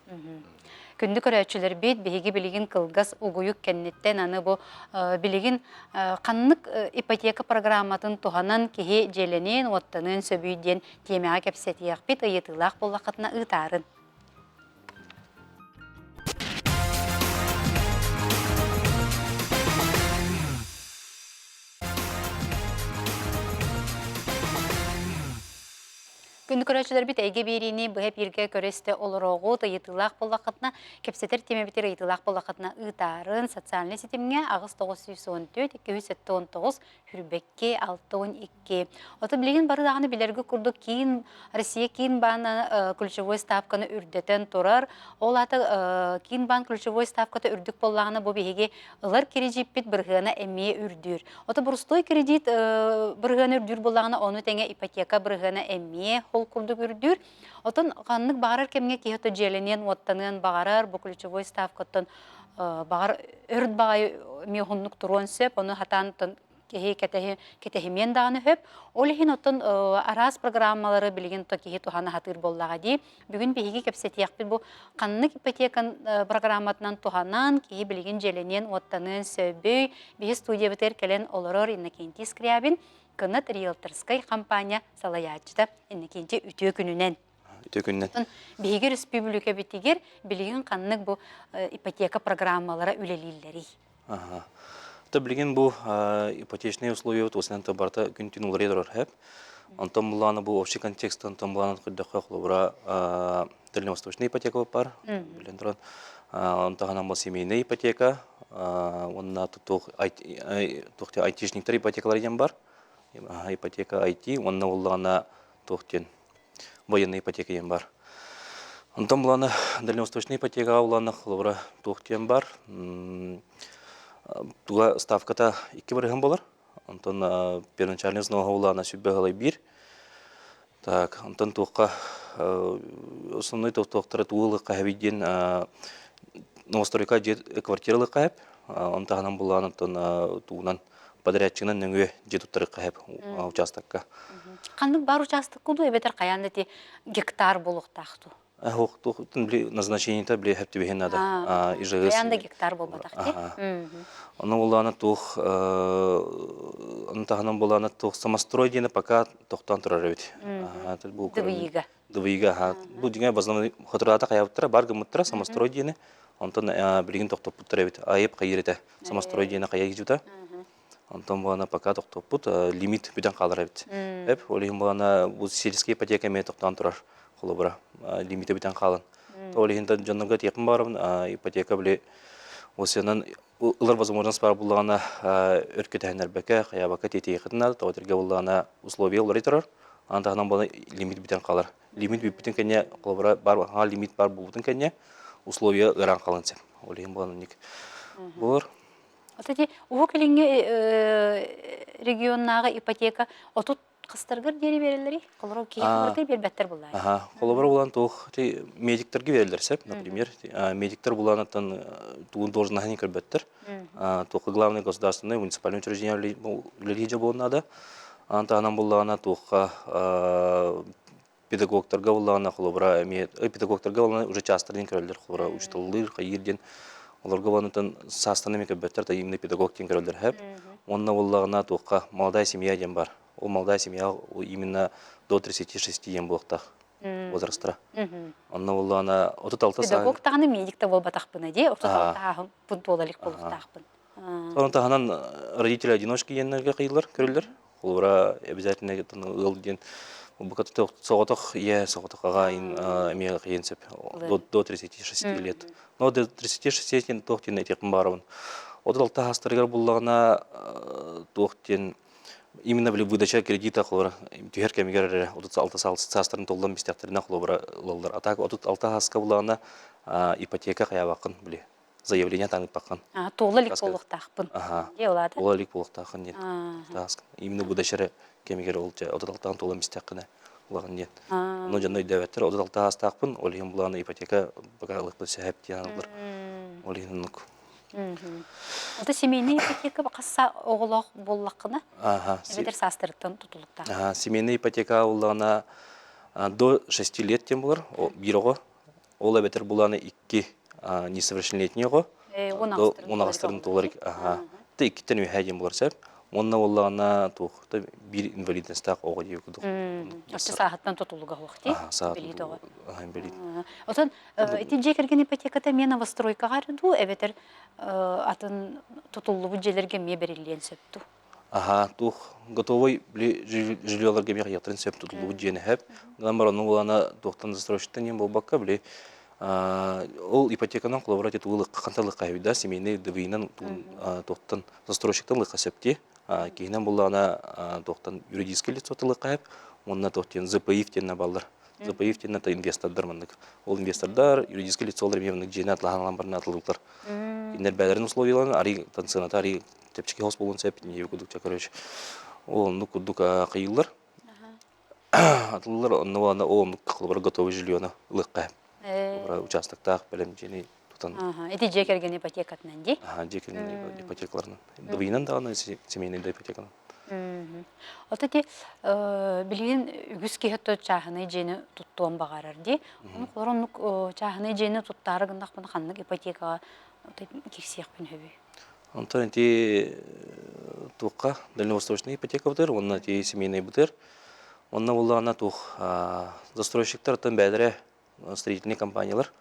Күндү көрөөччүлэрбит, биһиги билигин кылгас угуйук кэнниттэн аны бу билигин ханнык ипотека программатын туһанан киһи дьиэлэниэн, уоттаныан сөбүй диэн тиэмэҕэ кэпсэтиэхпит, ыйытыылаах буоллаххытына ыытаарын. Күндү көрөөччүлэрбит эйгэ биэриини быһа эпииргэ көрө-истэ олороҕут, ыйытыылаах буоллаххытына, кэпсэтэр тиэмэбитигэр ыйытыылаах буоллаххытына ыытаарын социальнай ситимҥэ 8914 279 Хүрбэкки 62. Ото билигин бары даҕаны билэргэ курдук киин Россия киин баана ключевой ставканы үрдэтэн турар. Ол аата киин баан ключевой ставката үрдүк буоллаҕына бу биһиги ылар кирэдьииппит бырыһыана эмиэ үрдүүр. Ото боростуой кредит бырыһыана үрдүүр буоллаҕына ону тэҥэ ипотека бырыһыана эмиэ ол курдук үрдүүр. Отон ханнык баҕарар кэмҥэ киһи ото дьиэлэниэн, уоттаныан баҕарар бу ключевой ставкаттан баҕар өрт баҕайы эмиэ уһуннук туруон сөп, ону хатаан киһи кэтэһимиэн даҕаны сөп. Ол иһин оттон араас программалары билигин то киһи туһана сатыыр буоллаҕа дии. Бүгүн биһиги кэпсэтиэхпит бу ханнык ипотека программатынан туһанан киһи билигин дьиэлэниэн, уоттаныан сөбүй. Биһи студиябытыгар кэлэн олорор Иннокентий Скрябин, Кынат риэлторскай компания салайааччыта. Иннокентий үтүө күнүнэн. Үтүө күнүнэн. Биһиги өрөспүүбүлүкэбитигэр билигин ханнык бу ипотека программалара үлэлииллэрий? Аха. То билигин бу ипотечные условия туосынан барыта күн-түүн уларыйа турар хэп. Онтон булааны бу общий контекстан онтон булааны көрдөххө холобура дальневосточная ипотека бар. Билэн туран онтон бу семейная ипотека уонна туох айтишниктар ипотекалар диэн бар. Ипотека IT уонна буллаҕына туох диэн военная ипотека диэн бар. Онтон булана дальневосточная ипотекаҕа улаана холобура туох диэн бар. Туга ставката 2 бырыһын болар. Онтон первоначальный взноһа улаана сүбэ халай биир. Так, онтон туохха основной туохтара тугу ылыахха хэбий диэн новостройка дьиэ квартира ылыахха хэп. Он таһынан булаан онтон тугунан подрядчигынан нөҥүө дьиэ туттарыахха хэп участокка. Ханнык бар участок куду эбэтэр хайаан да гектар буолуохтаах дуу? Били назначениета били хэп түбэһин надо. ИЖС. Хайаан да гектар буолбатах дии. Ону булаана туох ону таһынан булаана туох самострой диэни пока тохтоон турар эбит. ДВИга. ДВИга бу дьиҥэ базаны хотураата хайабыттара бар гыммыттара самострой диэни онтон билигин тохтоппуттар эбит айып хайыр этэ самострой диэни хайа кижута. Онтон буолана пока тохтоппут, лимит бүтэн хаалар эбит. Эп, ол иһин буолана бу сельская ипотека эмиэ тохтоон турар холобура лимитэ бүтэн хаалан. Ол иһин дьоннорго этиэхпин баарабын, ипотека били осенан ылар возможность баар буллаҕына өр кэтэһиннэрбэккэ, хайаабакка тиэтиэххитин наада, тоҕо этэргэ буллаҕына условия уларый турар. Аны таһынан буолан лимит бүтэн хаалар. Лимит бүппүтүн кэннэ, холобура, бар хаҥа лимит бар буолбутун кэннэ условия ыараан хаалан сөп. Ол иһин буолан оннук буолар. Вот эти Уһук Илиҥҥи регионнааҕы ипотека 30 хастаргар диэри биэрэллэрий? Холобура, киһи хабардай биэрбэттэр буллаа. Аха, холобура булан туох ти медиктарга биэрэллэр сөп, например, медиктар буланаттан тугун должноһын көрбөттөр. Туохха главный государственный муниципальный учреждение үлэлии дьэ буолан наада. Аны таһынан буллаҕына туохха педагогтарга буллаҕына холобура эмиэ педагогтарга буллаҕына уже чаастарын көрөллөр холобура учуталлыыр хайыыр диэн олорго буланытын саастан эмиэ көрбөттөр да именно педагог диэн көрөллөр хэп уонна буллаҕына туохха молодая семья диэн бар ол молодая семья именно до 36 диэн буолуохтаах возрастара онно буллаҕына 36 Педагог даҕаны медик да буолбатахпына дии 36 ааһым буола илик буолуохтаахпын. Онон таһынан родители одиночки диэннэргэ кыйыллар көрүллэр. Холобура, обязательно ыал диэн букаты соҕотох ийэ, соҕотох аҕа эмиэ кыйын сөп. До 36 лет. Но до 36 диэн туох диэн этиэхпин баарабын. 36 хаастарыгар буллаҕына туох диэн именно били выдача кредита холобура түһэр кэмигэр эрэ 36 саастарын толлон бистэхтэринэ холобура ылаллар. А так 36 сааска буллаҕына ипотека хайаабаккын били заявление таҥыппаккын. Туола илик буолуохтаахпын. Дии улаата. Туола илик буолуохтааххын диэн. Именно выдача эрэ кэмигэр ол 36-таан туолан истэххинэ улахан диэн. Ону дьонно өйдөөбөттөр 36 аастаахпын, ол иһин булааны ипотека пока ылыахпын сөп диэн аналлар. Ол иһин оннук. Ото семейный ипотека хасса оҕолоох буоллаххына, эбэтэр саастарыттан тутулуктаах. Семейный ипотека уллаҕына до 6 лет диэн булар, биир оҕо Ол эбэтэр булааны икки несовершеннолетний оҕо он аҕыстарын туолар аха иккиттэн үөһээ диэн буолар сөп уонна буоллаҕына туох биир инвалидностаах оҕо диye курдук Оччо сааһыттан тутулуга суох дии инбэлиит оҕо Отон ити дьиэ кэргэн ипотеката эмиэ новостройкаҕа эрэ дуу эбэтэр атын тутуллубут дьиэлэргэ эмиэ бэриллиэн сөп дуу Аха, туох готовый били жильеларга эмиэ хайыахтарын сөп тутуллубут дьиэни сөп. Гынан баран ону булана туохтан застройщиктан диэн буолбакка, били ол ипотеканан холобура ити тугу хантан ылыахха сөбүй да, семейный ДВИ-нан туохтан застройщиктан ылыахха сөп дии. Киһинэн буллаҕына туохтан юридический лицо ылыахха сөп. Уонна туох диэн ЗПИФ диэн баллар. ЗПИФ диэн это инвестордар маннык. Ол инвестордар юридический лицолар эмиэ маннык дьиэни атылаһан ылан баран атылыыллар. Кинилэр бэйэлэрин условияларын арый сыаната арый чэпчэки хос буолуон сөп ньиэби курдук ча короче ол оннук курдук кыйыллар атыллар онно уонна ол оннук холобура готовый жильёны ылыахха участоктаах бэлэм дьиэни тутан ити дьиэ кэргэн ипотекатынан дии дьиэ кэргэн ипотекаларынан дыбыйынан даҕаны семейный да ипотеканан Ото ити билигин үгүс киһи чааһынай дьиэни туттуон баҕарар дии. Ону холор оннук чааһынай дьиэни туттаары гыннахпына ханнык ипотекаҕа киирсиэхпин сөбүй? Онтон ити туохха дальневосточный ипотека бытыр, уонна ити семейный бытыр. Онно буоллаҕына туох застройщиктар оттон бэйэлэрэ строительный компаниялар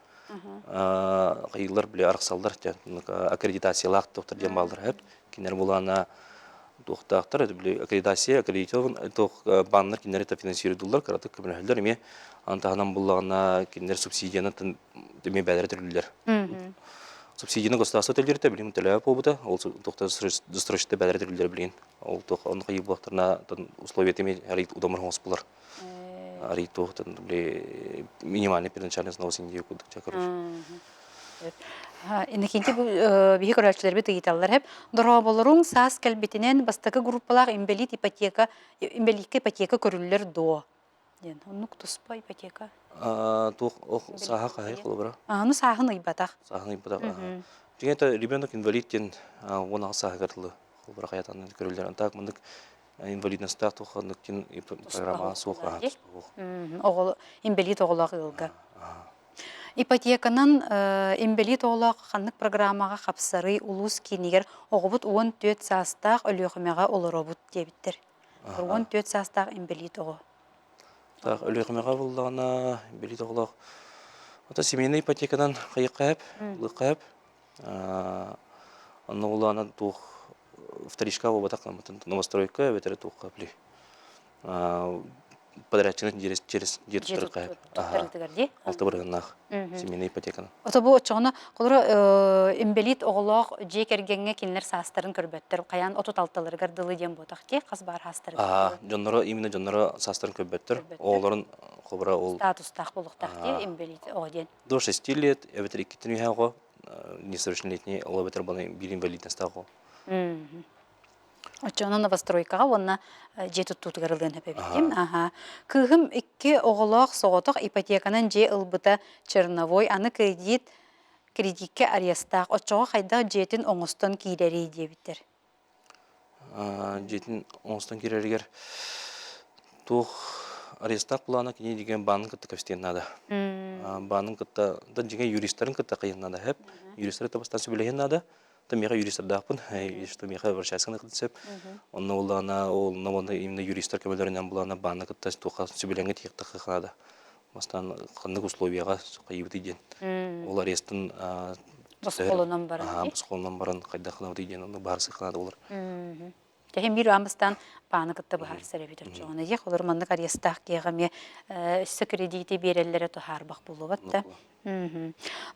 хайыылар били арахсаллар аккредитациялаах туохтар диэн бааллар сөп. Кинилэр буолаана туохтаахтар били аккредитация аккредитован туох бааннар кинилэри финансируйдуллар кыратык көмөлөһөллөр эмиэ аны таһынан буллаҕына кинилэр субсидияны эмиэ бэйэлэрэ төлүүллэр. Субсидияны государство төлүүртэ билигин төлөөбөт буолбута. Ол туохта застройщикта бэйэлэрэ төлүүллэр билигин. Ол туох онно хайыы буоллахтарына условия эмиэ арый удамыр оҥос булар. Арый туохтан били минимальный первоначальный взнос индия курдук короче. Иннокентий бу биһи көрөөччүлэрбит ыйыталлар хэп дорооболоруҥ саас кэлбитинэн бастакы группалаах инбэлиит ипотека инбэлииккэ ипотека көрүллэр дуо диэн оннук туспа ипотека Туох ох сааһа хаһай холобура? Аны сааһын ыйбатах. Сааһын ыйбатах. Дьиҥэ это ребенок инвалид диэн 16 сааһыгар дылы холобура хайатан көрүллэр. Антаак маннык инвалидностаах туох ханнык диэн программа суох Оҕо инбэлиит оҕолоох ыалга. Ипотеканан инбэлиит оҕолоох ханнык программаҕа хапсарый улуус киинигэр оҕобут 14 саастаах Өлүөхүмэҕэ олоробут диэбиттэр. 14 саастаах инбэлиит оҕо. Так, Өлүөхүмэҕэ буллаҕына, инбэлиит оҕолоох. Ото семейный ипотеканан хайыахха сөп, ылыахха сөп. Онно буллаҕына туох Вторичка буолбатах, новостройка эбэтэр туохха били подрядчыны через через дьиэ туттарыахха туттарыытыгар дии. Алта бырыһыаннаах семейный ипотеканы. Ото бу оччоҕуна холоро инбэлиит оҕолоох дьиэ кэргэҥҥэ кинилэр саастарын көрбөттөр. Хайаан 36-ларыгар дылы диэн буотах дии хас баар саастарыгар. Дьонноро именно дьонноро саастарын көрбөттөр. Оҕолорун холобура ол статустаах буолуохтаах дии инбэлиит оҕо диэн. До 6 лет эбэтэр иккитин үһэ оҕо несовершеннолетний ол эбэтэр биир инвалидностаах оҕо. Оччоҕуна новостройкаҕа уонна дьиэ туттуутугар ылыан сөп эбиккин. Аха. Кыыһым икки оҕолоох соҕотох ипотеканан дьиэ ылбыта черновой, аны кредит кредиккэ арестаах. Оччоҕо хайдах дьиэтин оҥостон киирэрий диэбиттэр. Дьиэтин оҥостон киирэригэр туох арестаах плана кини деген баанын кытта кэпсэтиэн наада. Баанын кытта, да дьиҥэ юристарын кытта кыйын наада сөп. Юристары табыстан сөбүлэһиэн наада. То миэхэ юристардаахпын, что миэхэ обращаться гына сөп. Онно буллаҕына, ол онно именно юристар көмөлөрүнэн булаана баанна кытта туохха сөбүлэҥҥэ тиийиэхтэххэ наада. Бастаан ханнык условияҕа хайыыбытый диэн. Ол арестын босхолонон баран. Босхолонон баран хайдах гынабытый диэн онно быһаарсыахха наада болар. Тэһин биир аамыстаан пааны кытта быһаарсар эбит оччоҕуна дьиэх олор маннык арестаах киэҕэ эмиэ өссө кредити биэрэллэрэ туһаарбах буолуобат да.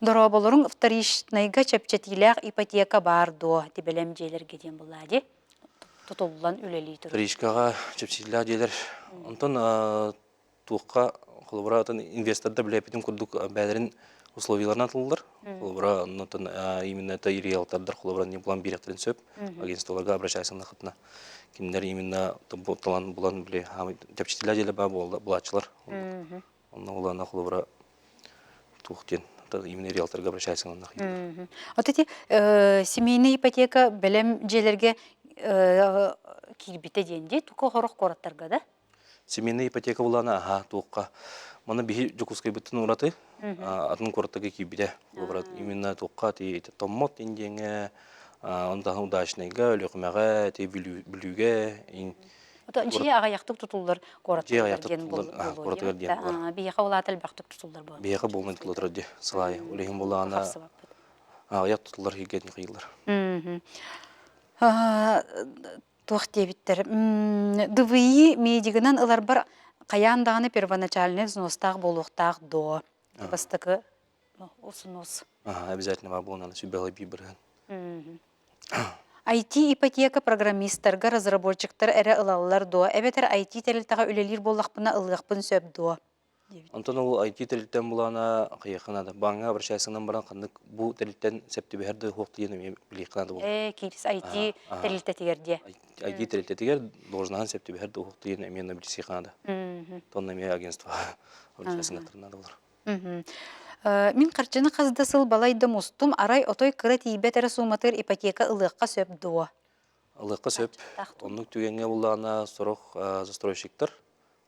Дорооболоруҥ вторичнайга чэпчэтиилээх ипотека баар дуо тибэлэм дьиэлэргэ диэн булаа дии тутуллан үлэлии турар. Вторичкаҕа чэпчэтиилээх дьиэлэр онтон туохха холобура атын инвестордар билээппитин курдук бэйэлэрин условияларынан атыллар. Холобура оннотон именно это риэлтордар холобура не булан биэриэхтэрин сөп. Агентстволарга обращайся нахытына. Кинилэр именно талан булан били чэпчэтиилээх дьиэлэр баа булааччылар. Онно улаана холобура туох диэн именно риэлторга обращайся нах. Вот эти семейная ипотека бэлэм дьиэлэргэ киирбитэ диэн дии, тука хорох куораттарга да? Семейная ипотека булаана аһаа туохха маны биһи Дьокуускайбыттан ураты атын куораттарга киирбитэ. Холобура именно туохха ти Томмот диэҥҥэ онтон Удачнайга, Өлүөхүмэҕэ, ти Бүлүүгэ Дьиэ аҕыйахтык тутуллар куораттарыгар диэн куоратыгар диэн буолар. Биһиэхэ улаата элбэхтик тутуллар буолар. Биһиэхэ буолмай тутуллар дии сылаайы. Ол иһин булаана аҕыйах тутуллар иһигэр кыйыллар. Туох диэбиттэр ДВИ медигынан ыларбар хайаан даҕаны первоначальный взностаах буолуохтаах дуо? Бастакы усунус. Обязательно баар буолан сүбэлэй биир бырыһан. IT-ипотека программистарга разработчиктар эрэ ылаллар дуо? Эбэтэр IT тэрилтэҕэ үлэлиир буоллахпына ылыахпын сөп дуо? Онтон ол IT тэрилтэн булаана хайыахха наада. Бааҥҥа обращайсынан баран ханнык бу тэрилтэн сөп түбэһэр да суох диэн эмиэ билиэххэ наада буолар. Ээ, киирис IT тэрилтэтигэр диэ. IT тэрилтэтигэр должноһын сөп түбэһэр да суох диэн эмиэ билсиэххэ наада. Тонна эмиэ агентство обращайсынан наада болар. Мин харчыны хас да сыл балайда мустум, арай отой кыра тиийбэт эрэ сууматыгар ипотека ылыахха сөп дуо? Ылыахха сөп. Оннук түгэҥҥэ буллаҕына сорох застройщиктар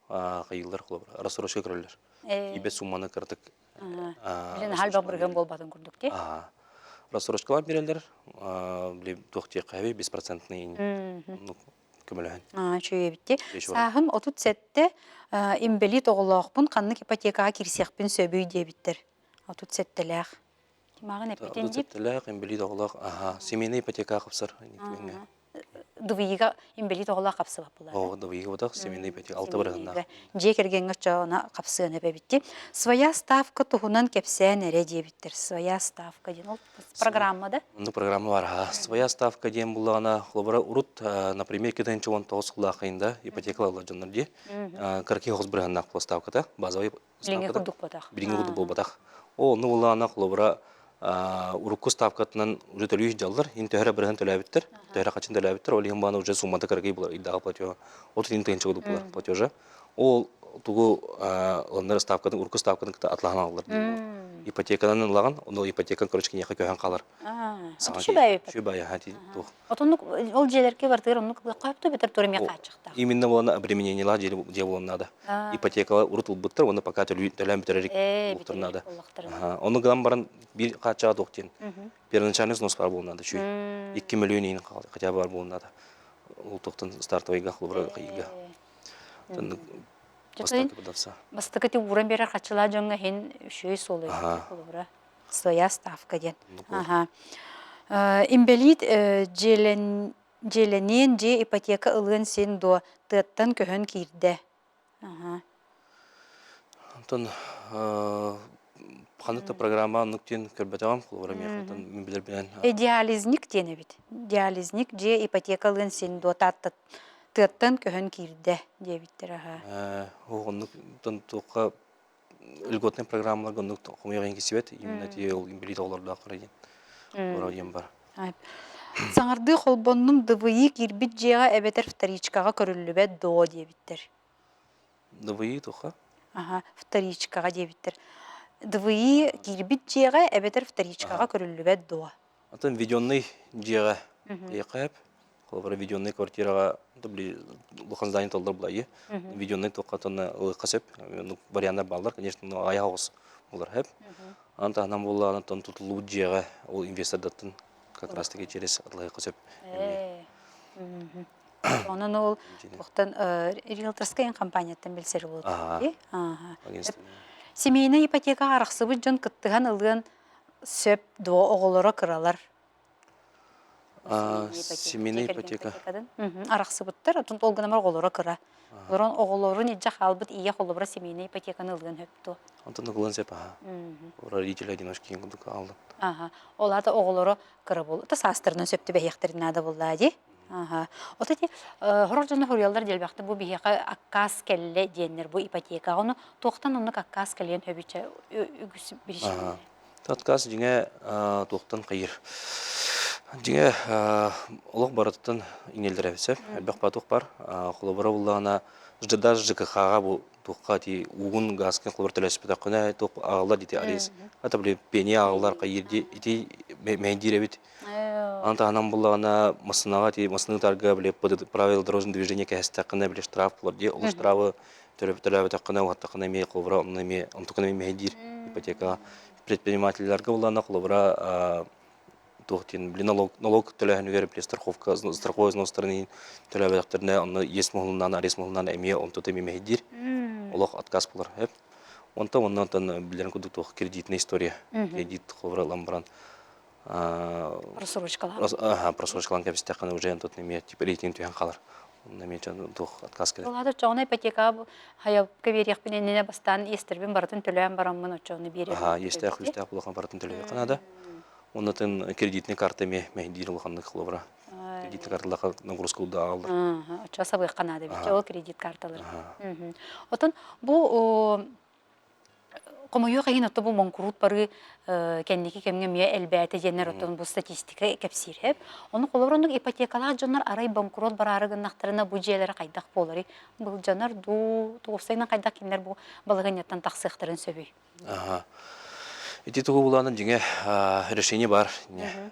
хайыыллар холобура рассрочка көрөллөр. Тиийбэт сумманы кыратык Билин аһал бырган буолбатын курдук дии. Рассрочкалаан биэрэллэр, били туох диэххэ беспроцентный оннук көмөлөһөн. Үчүгэй Сааһым 37 инбэлиит оҕолоохпун, ханнык ипотекаҕа киирсиэхпин сөбүй диэбиттэр. 37-лээх. Кимааҕын эппитин дип. 37-лээх инбэлиит оҕолоох, аха, семейный ипотека хапсар. ДВИ-га инбэлиит оҕолоох хапсыбат буолар. Оо, ДВИ-га бодох семейный ипотека алта бырыһыннаах. Дьиэ кэргэҥҥэ оччоҕуна хапсыан эбэбитти. Своя ставка туһунан кэпсээн эрэ диэбиттэр. Своя ставка диэн ол программа да? Онно программа бар. Своя ставка диэн буллаҕына, холобура, урут, например, 2019 сыллаах ыйында ипотека ылаллар дьоннор дии. Кыракый хос бырыһаннаах ставката, базовый Билиҥҥи курдук буолбатах. Билиҥҥи курдук буолбатах. Ол онно буллаҕына, холобура, урукку ставкатынан уже төлүү сылдьаллар, ин төһө эрэ бырыһан төлөөбүттэр, төһө эрэ хачын төлөөбүттэр, ол иһин баана уже суммата кыракый булар, ыйдааҕы платежа. 30 тыһыынча курдук булар платежа. Ол тугу ыланнар ставкатын, урукку ставкатын кытта атлаһан алаллар диэн Ипотеканан ылаҕын, онно ипотекан, короче, киниэхэ көһөн хаалар. Үчүгэй. Үчүгэй, туох. Отоннук ол дьиэлэргэ бартыгар оннук ылыахха сөптө бэтэр тура эмиэ хааччахтаах. Именно буолана обременениелаах дьиэ буолан наада. Ипотекалар урут ылбыттар, уонна пока төлөөн бүтэрэр улуктар наада. Ону гынан баран биир хааччаҕа туох диэн. Первоначальный взнос бар буолан наада үчүгэй. 2 миллион иин хотя бы бар буолан наада. Ол туохтан стартовыйга холобура ыйга. Бастакы ти ууран биэрэр хаччылаа дьоҥҥо иһин үчүгэй суол холобура. Своя ставка диэн. Аха. Имбэлиит дьиэлэн Дьиэлэниэн дьиэ ипотека ылыан син дуо, тыаттан көһөн киирдэ. Аха. Онтон ханнык да программа оннук диэн көрбөтөҕүм, холобура миэхэ оттон мин билэрбинэн Идеализник диэн эбит. Идеализник дьиэ ипотека ылыан син дуо Таатта тыаттан көһөн киирдэ диэбиттэр аха. Оннук туохха льготный программаларга оннук хомуйаҕын кисибэт именно ти ол инбэлиит оҕолордоох диэн оро диэн бар. Саҥардыы холбоннум ДВИ киирбит дьиэҕэ эбэтэр вторичкаҕа көрүллүбэт дуо диэбиттэр. ДВИ туха? Аха, вторичкаҕа диэбиттэр. ДВИ киирбит дьиэҕэ эбэтэр вторичкаҕа көрүллүбэт дуо? Атын введенный дьиэҕэ эйэхэ холобура введенный квартираҕа улахан здание толлор булайы введенный туохха тонна ылыахха сөп варианнар бааллар конечно айах оҕус булар сөп аны таһынан буоллаҕына тон тутуллубут дьиэҕэ ол инвестордартан как раз таки через атылыахха сөп Онон ол туохтан риэлторскай компанияттан билсэр буолуо Семейнай ипотекаҕа арахсыбыт дьон кыттыһан ылыан сөп дуо оҕолоро кыралар Семейная ипотека. Арахсыбыттар, отон ол гынан оҕолоро кыра. Олорон оҕолорун илдьэ хаалбыт ийэ холобура семейная ипотеканы ылыан сөп дуо? Онтон ылыан сөп аха. Родители одиночки курдук ааллан. Аха. Ол аата оҕолоро кыра буол. Ата саастарынан сөп түбэһиэхтэрин наада буоллаа дии. Аха. Ото ти хорор дьоно хоруйаллар диэлбэхтэ бу биһиэхэ аккаас кэллэ диэннэр бу ипотекаҕа. Ону туохтан оннук аккаас кэлиэн сөбүчэ үгүс биричиинэ. Отказ дьиҥэ туохтан хайыр. Дьиҥэ олох барытыттан иҥэллэрэ сөп. Элбэх ба туох бар. Холобура буллаҕына даже ЖКХ-ҕа бу туохха ти уугун газкын холобур төлөспөтөххүнэ туох аҕаллар дити арес. Это били пения аҕаллар хайыр ди ити мэйдиир эбит. Аны таһынан буллаҕына массыынаҕа ти массыына тарга били правила дорожного движения кэһэстэххинэ били штраф булар дии. Ол штрафы төлөөбөтөххүнэ уһаттаххына эмиэ холобура онно эмиэ онтукун эмиэ мэһэйдиир ипотекаҕа предпринимателлэргэ буллаҕына холобура туох диэн били налог налог төлөөһүнүгэр били страховка страховой взностарын иһин төлөөбөтөхтөрүнэ онно иэс муһулуннаан арест муһулуннаан эмиэ онтута эмиэ мэһэйдиир олох отказ булар сөп онтон онно онтон билэрин курдук туох кредитная история кредит холобура ылан баран Просрочкалаан. Просрочкалаан кэбистэххинэ уже онтон эмиэ типа рейтинг түһэн хаалар. Онно эмиэ туох отказ кэлэр. Ол аата оччоҕуна ипотекаҕа хайалка биэриэхпин иннинэ бастаан иэстэрбин барытын төлөөн бараммын оччоҕуна биэриэм. Аха, иэстээх үстээх улахан барытын төлөһүөххэ наада. Оннотон кредитный карта эмиэ мэһэйдиир улаханнык холобура. Кредитный карталарга нагрузка удааллар. Оччо сабыахха наада эбит ол кредит карталар. Отон бу Хомойуох иһин оттон бу моҥкуруут барыы кэнники кэмҥэ эмиэ элбээтэ диэннэр оттон бу статистика кэпсиир эп. Ону холобур оннук ипотекалаах дьоннор арай банкрот бараары гыннахтарына бу дьиэлэрэ хайдах буоларый? Былдьанар дуу, тугусайынан хайдах кинилэр бу балаһыанньаттан тахсыахтарын сөбүй? Аха. Ити тугу булаанын дьиҥэ решение бар.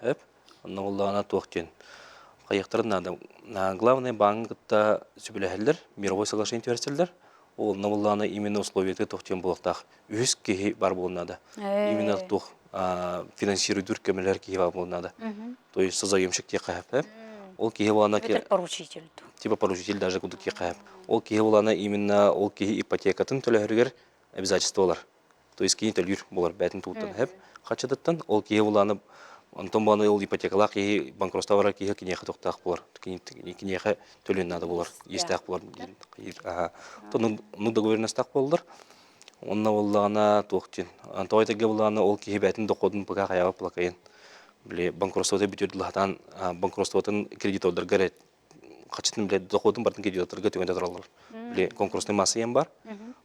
Эп. Онно буоллаҕына туох диэн хайыахтарын наада. Главное бааҥы кытта сөбүлэһэллэр, мировой соглашение түһэрсэллэр. Ол онно буоллаҕына именно условията туох диэн буолуохтаах. Үһүс киһи бар буолуон наада. Именно туох финансируйдуур көмөлөһөр киһи бар буолуон наада. То есть созаемщик диэххэ сөп. Ол киһи буоллаҕына поручитель типа поручитель даже курдук диэххэ сөп. Ол киһи буоллаҕына именно ол киһи ипотекатын төлөһөрүгэр обязательстволар. То есть кини төлүүр буолар бээтин тугуттан сөп хаччатыттан ол киһи булааны онтон буоланы ол ипотекалаах киһи банкротство барар киһи киниэхэ тохтоох буолар киниэхэ төлүөн наада буолар иэстээх буолар диэн оннук договоренностаах буоллар онно буоллаҕына туох диэн тоҕо этэргэ буоллаҕына ол киһи бээтин доходун пока хайаҕа плакайын били банкротствота бүтүөр дылы банкротствотын кредитордарга эрэ хачытын билэ доходун бартын кредиторга түгэнде тураллар. Били конкурсный масса диэн бар.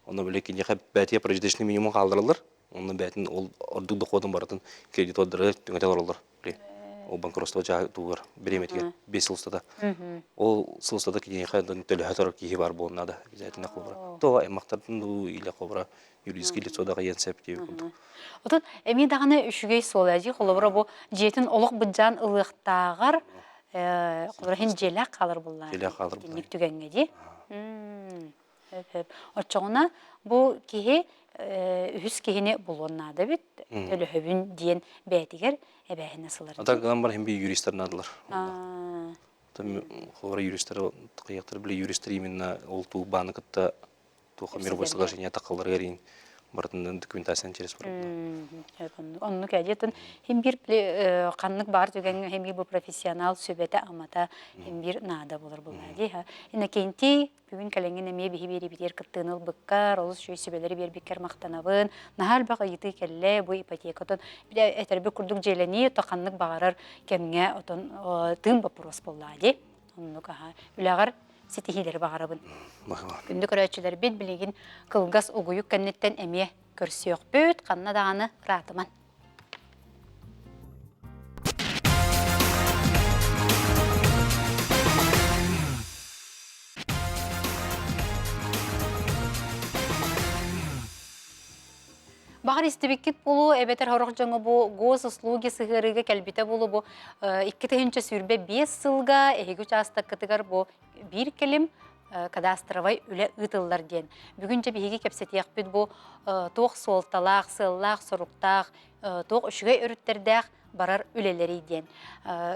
Онно били киниэхэ бээтигэ прожиточный минимум хааллараллар. Онно бээтин ол ордук доходун барытын кредитордары түҥэтэ олороллор. Били ол банкротство тугар бириэмэтигэр 5 сыл устата. Ол сыл устата киниэхэ төлөһө турар киһи бар буолуон наада обязательно холобура. То аймактардын дуу или холобура юридический лицо да кайан сеп диэбит курдук. Отон эмиэ даҕаны үчүгэй суол дии холобура бу дьиэтин олох быдьаан ылыахтааҕар холобура иһин дьиэлээх хаалар буллаа. Дьиэлээх хаалар буллаа. Итинник түгэҥҥэ дии. Хөп Оччоҕуна бу киһи үһүс киһини булуон наада эбит. Төлөһөбүн диэн бэйэтигэр эбээһинэ сылар. Ата гынан бар хим би юристар наадалар. Холобура юристар кыйыктар били юристар именно ол туу бааны кытта туох мировой соглашение тахалларыгар иин. Барытын документацияны через Оннук эдиэтин хим бир ханнык баар түгэҥҥэ хим бир бу профессионал сүбэтэ-амата хим бир наада болар буолла дии. Иннокентий бүгүн кэлэҥҥин эмиэ биһи биэрибитигэр кыттыыны ылбыккар, олус үчүгэй сүбэлэри биэрбиккэр махтанабын. Наһаа элбэх ыйытыы кэллэ бу ипотекатын этэрбит курдук дьиэлэнии ото ханнык баҕарар кэмҥэ отон тыын боппуруос буоллаа дии. Оннук аха. Үлэҕэр ситиһиилэри баҕарабын. Күндү көрөөччүлэрбит билигин кылгас угуйук кэнниттэн эмиэ көрсүөхпүт, ханна даҕаны ыраатыман. Баҕар истибиккит буолуо эбэтэр сорох дьоҥҥо бу госуслуги сыһыарыыга кэлбитэ буолуо бу 2025 сылга эһиги учаастаккытыгар бу биир кэлим кадастровай үлэ ыытыллар диэн. Бүгүн дьэ биһиги кэпсэтиэхпит бу туох суолталаах, сыаллаах, соруктаах, туох үчүгэй өрүттэрдээх барар үлэлэрий диэн.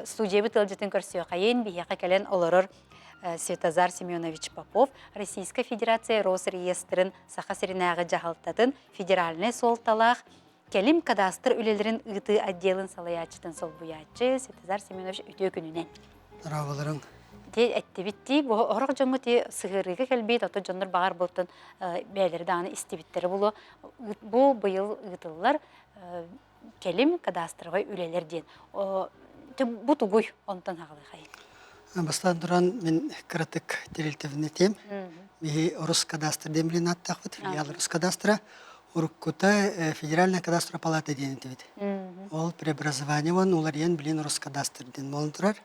Студиябыт ыалдьытын көрсүөххэйин, биһиэхэ кэлэн олорор Светозар Семенович Попов, Российскай Федерация Росреестрын Саха сиринээҕи дьаһалтатын федеральнай суолталаах кэлим кадастр үлэлэрин ыытыы отделын салайааччытын солбуйааччы Светозар Семенович үтүө күнүнэн. Здраволарың. Ти эттибит дии, бу орох дьоҥҥо ти сыһыарыыга кэлбит, ото дьоннор баҕар буолтун бэйэлэри даҕаны истибиттэрэ булуо. Бу быйыл ыытыллар кэлим кадастровай үлэлэр диэн. Бу тугуй онтон аҕалыхай? Бастаан туран мин кыратык тэрилтэбин этиэм. Биһи Роскадастр диэн билин ааттаахпыт, филиал Роскадастра. Уруккута Федеральная кадастровая палата диэн этибит. Ол преобразование уларыйан билин Роскадастр диэн буолан турар.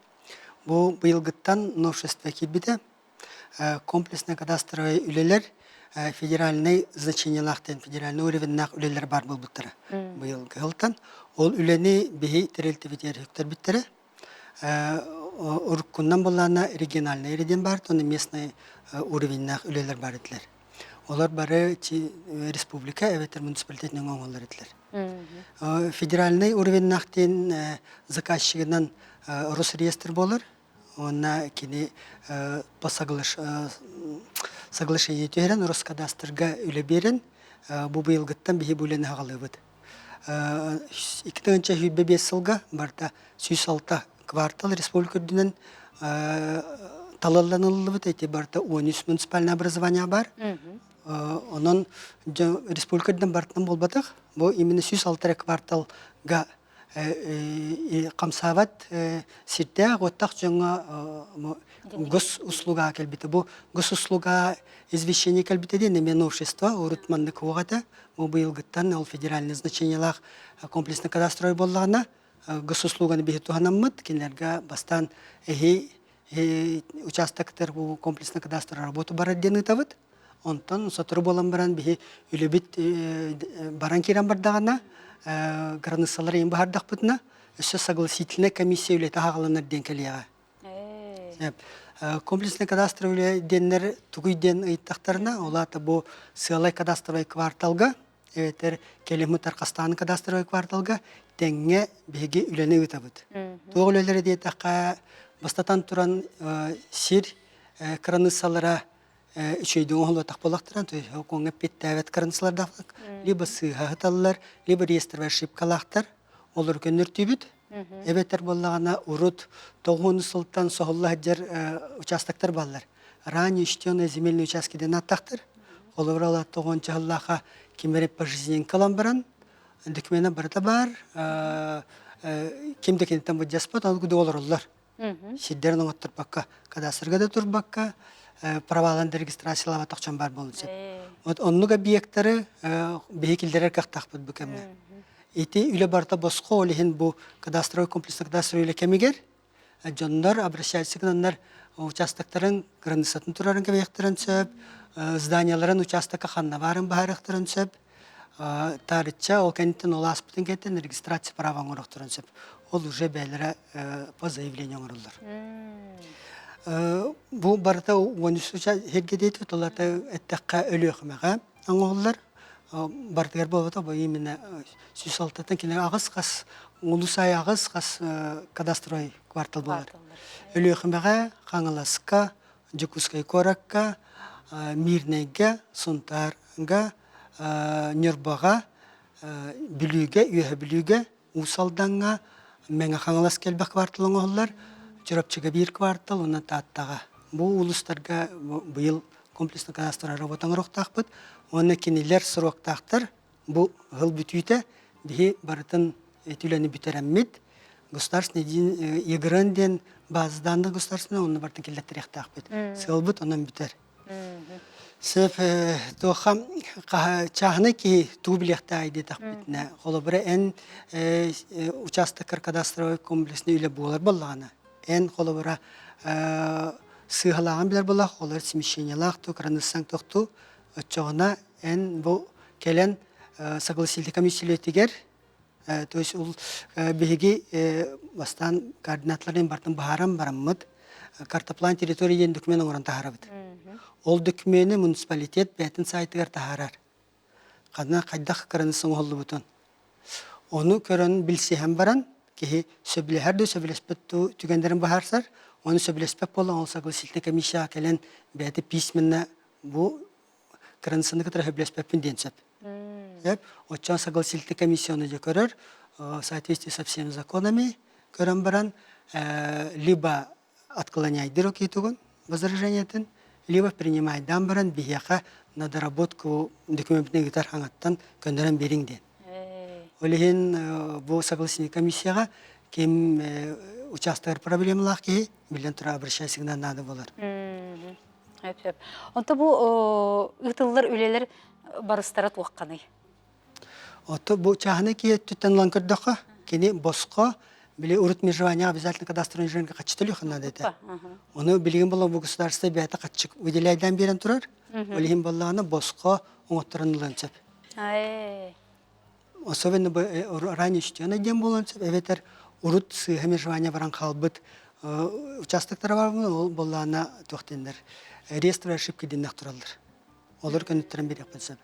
Бу быйылгыттан новшество киирбитэ. Комплекснай кадастровай үлэлэр федеральнай значениелаах диэн федеральный уровеннаах үлэлэр баар буолбуттара быйылгы сылтан. Ол үлэни биһи тэрилтэбитигэр үктэрбиттэрэ. Уруккунан буллаана региональный эрэ диэн баар, онно местный уровеннаах үлэлэр баар этилэр. Олор бары республика эбэтэр муниципалитет нөҥө оҥоллор этилэр. Федеральный уровеннаах диэн заказчигынан Росреестр буолар. Уонна кини по соглашение түһэрэн Роскадастрга үлэ биэрэн бу быйылгыттан биһи бу үлэни аҕалыыбыт. 2025 сылга барыта 106 квартал республика үрдүнэн талылланыллыбыт эти барыта 13 муниципальное образование бар. Онон республика үрдүнэн барытынан буолбатах. Бу именно 106 кварталга хамсаабат сирдээх уоттаах дьоҥҥо госуслуга кэлбитэ. Бу госуслуга извещение кэлбитэ диэн эмиэ новшество урут маннык уох этэ. Бу быйылгыттан ол федеральное значениелаах комплексно кадастровай буоллаҕына госуслуганы биһи туһанаммыт кинилэргэ бастаан эһи участоктар бу комплексно кадастровая работа барар диэн ыытабыт. Онтон сотору буолан баран биһи үлэбит баран киирэн бардаҕына, границалары иһин баһардахпытына, өссө согласительная комиссия үлэтэ аҕаланар диэн кэлиэҕэ. Комплекснай кадастровый үлэ диэннэр тугуй диэн ыйыттахтарына, ол аата бу сыалай кадастровай кварталга эбэтэр кэлиммит Тархастаан кадастровай кварталга тэҥҥэ биһиги үлэни ыытабыт. Туох үлэлэри диэтэххэ, бастатан туран сир кыраныыссалара үчүгэйдик оҥоһуллубатах буоллахтарына, то есть сокуоҥҥа эппиэттээбэт кыраныыссалардаах либо сыыһа сыталлар, либо реестровай ошибкалаахтар, олору көннөртүүбүт. Эбэтэр буоллаҕына урут тоҕуһун сылтан соһулла сылдьар участоктар бааллар. Ранее учтенные земельные участки диэн ааттаахтар. Холобура, ол тоҕуонча сыллаахха ким эрэ пожизненка ылан баран, докумена барыта баар, ким да киниттэн былдьаспат, ол курдук олороллор. Сирдэрин оҥотторбокко, кадастрга да турбакка, праваларын да регистрациялаабатах дьон баар буолуон сөп. Вот оннук объектары биһи киллэрэр кыахтаахпыт бу кэмҥэ. Ити үлэ барыта босхо, ол иһин бу кадастровый комплекс кадастровый үлэ кэмигэр дьоннор обращаются гынаннар участоктарын границатын турарын кэбиһиэхтэрин сөп, зданияларын участокка ханна баарын быһаарыахтарын сөп. Таарычча ол кэнниттэн ол ааспытын кэнниттэн регистрация права оҥоруохтарын сөп. Ол уже бэйэлэрэ по заявлению оҥороллор. Бу барыта 13 сиргэ диэти тулата эттэххэ Өлүөхүмэҕэ оҥоһуллар. Барытыгар буолбата бу именно 106-тан кинилэр аҕыс хас улус аайы аҕыс хас кадастровай квартал буолар. Өлүөхүмэҕэ, Хаҥаласка, Дьокуускай куоракка, Мирнэйгэ, Сунтаарга, Ньурбаҕа, Бүлүүгэ, Үөһэ Бүлүүгэ, Уус Алдаҥҥа, Мэҥэ Хаҥалас элбэх квартал оҥоһуллар, Чурапчыга биир квартал уонна Тааттаҕа. Бу улуустарга быйыл комплексно кадастровай работа оҥоруохтаахпыт уонна кинилэр сроктаахтар. Бу сыл бүтүүтэ биһи барытын эти үлэни бүтэрэммит, государственный ЕГРН диэн база данных государственный онно барытын киллэттэриэхтээхпит. Сыалбыт онон бүтэр. Сөп туохха чааһынай киһи тугу билиэхтээх диэтэхпитинэ, холобура эн учаастаккар кадастровай комплекснай үлэ буолар буоллаҕына, эн холобура сыыһалааҕын билэр буоллах, олор смещениелаах туу, кыраныыссаҥ тохтуу, оччоҕуна эн бу кэлэн согласительный комиссиялетигэр То есть ол биһиги бастаан координаттарын бартын быһааран бараммыт картоплан территория диэн документ оҥорон таһаарабыт. Ол докумени муниципалитет бэйэтин сайтыгар таһаарар. Ханна хайдах кыраныысса оҥоһуллубутун. Ону көрөн билсиһэн баран киһи сөбүлэһэр да сөбүлэспэт түгэннэрин быһаарсар. Ону сөбүлэспэт буолан ол согласительная комиссияҕа кэлэн бэйэтэ письменно бу кыраныыссаны кытары сөбүлэспэппин диэн сөп. Сөп. Оччоон согласительный комиссияны дьэ көрөр, в соответствии со всеми законами көрөн баран, либо отклоняйдыр окейтугун возражениетын, либо принимайдаан баран биһиэхэ на доработку документын ыытар хаҥаттан көннөрөн биэриҥ диэн. Ол иһин бу согласительный комиссияҕа ким учаастагар проблемалаах киһи биллэн турар обращайся наада болар. Сөп. Онто бу ыытыллар үлэлэр барыстара туохханый? Ото бу чааһынай киһи өттүттэн ылан көрдөххө, кини босхо били урут межевание обязательно кадастровый инженергэ хаччы төлүөх наада этэ. Ону билигин була бу государство бэйэтэ хаччы выделяйдаан биэрэн турар. Ол иһин буоллаҕына босхо оҥотторон ылыан сөп. Особенно бу ранее учтенный диэн буолуон сөп, эбэтэр урут сыыһа межевание баран хаалбыт участоктара бар ол буоллаҕына туох диэннэр реестровые ошибки диэннэх тураллар. Олор көнөттөрөн биэриэхпин сөп.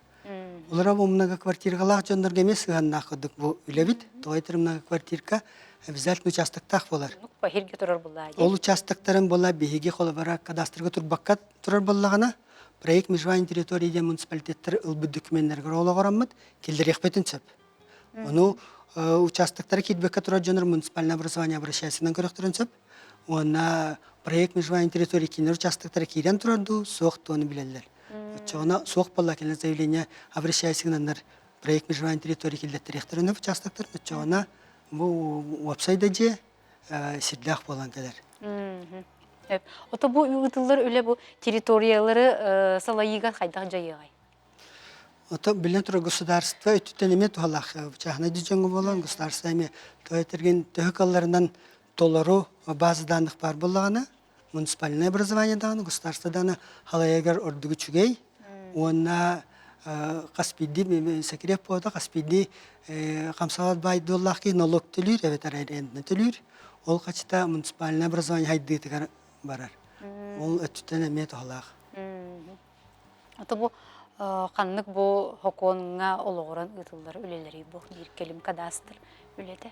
Олор бу многоквартиркалаах дьоннорго эмиэ сыһыаннаах курдук бу үлэбит. Тоҕо этэр многоквартирка обязательно участоктаах буолар. Пахирге турар буоллаа Ол участоктарын буола биһиги холобура кадастрга турбакка турар буоллаҕына проект межевания территории диэн муниципалитеттар ылбыт докуменнарыгар олоҕороммут киллэриэхпитин сөп. Ону участоктара киирбэккэ турар дьоннор муниципальное образование обращайсынан көрөхтөрүн сөп. Уонна проект межевания территории кинилэр участоктара киирэн турар дуу, суох дуону билэллэр. Оччоҕуна суох буолла кинилэр заявление обращайсыгынаннар проект межевания территории киллэттэриэхтэрин участоктар. Оччоҕуна бу уопсай да дьиэ сирдээх буолан кэлэр. Ото бу ыытыллар үлэ бу территориялары салайыыга хайдах дьайыаҕай? Ото биллэн турар государство өттүттэн эмиэ туһалаах чааһынай дьоҥҥо буолан государство эмиэ то этэргин төһө кыалларынан толору база данных баар буоллаҕына муниципальное образование даҕаны государство даҕаны халайыгар ордук үчүгэй уонна хас биирдии секрет буолта хас биирдии хамсаабат баай дуоллаах киһи налог төлүүр эбэтэр аренданы төлүүр ол хачыта муниципальное образование хайдыытыгар барар ол өттүттэн эмиэ туһалаах. Ото бу ханнык бу хокуонҥа олоҕуран ыытыллар үлэлэрий бу биир кэлим кадастр үлэтэ?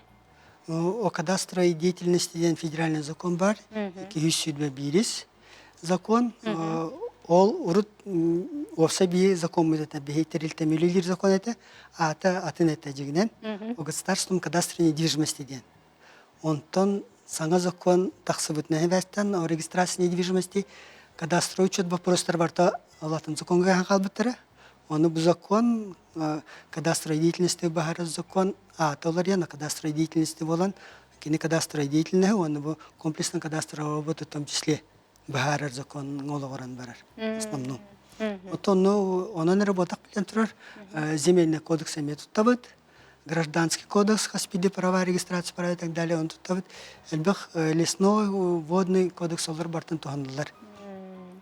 О кадастровой деятельности диэн федеральный закон бар, 221 закон. Ол урут уопсай биһи закоммут этэ, биһи тэрилтэ үлэлиир закон этэ, аата атын этэ дьигинэн, о государственном кадастре недвижимости диэн. Онтон саҥа закон тахсыбытынан сибээстээн о регистрации недвижимости кадастровый учет вопростар барыта атын законҥа хаалбыттара. Ону бу закон кадастровой деятельности баһарар закон аата уларыйан кадастровой деятельности буолан кини кадастровой деятельноһы уонна бу комплексно кадастровой работу в том числе быһаарар закон олоҕуран барар основном. Оттон онон эрэ буотах билэн турар земельный кодекс эмиэ туттабыт гражданский кодекс хас биирдии права регистрация права и так далее он туттабыт элбэх лесной водный кодекс олор бартын туһаныллар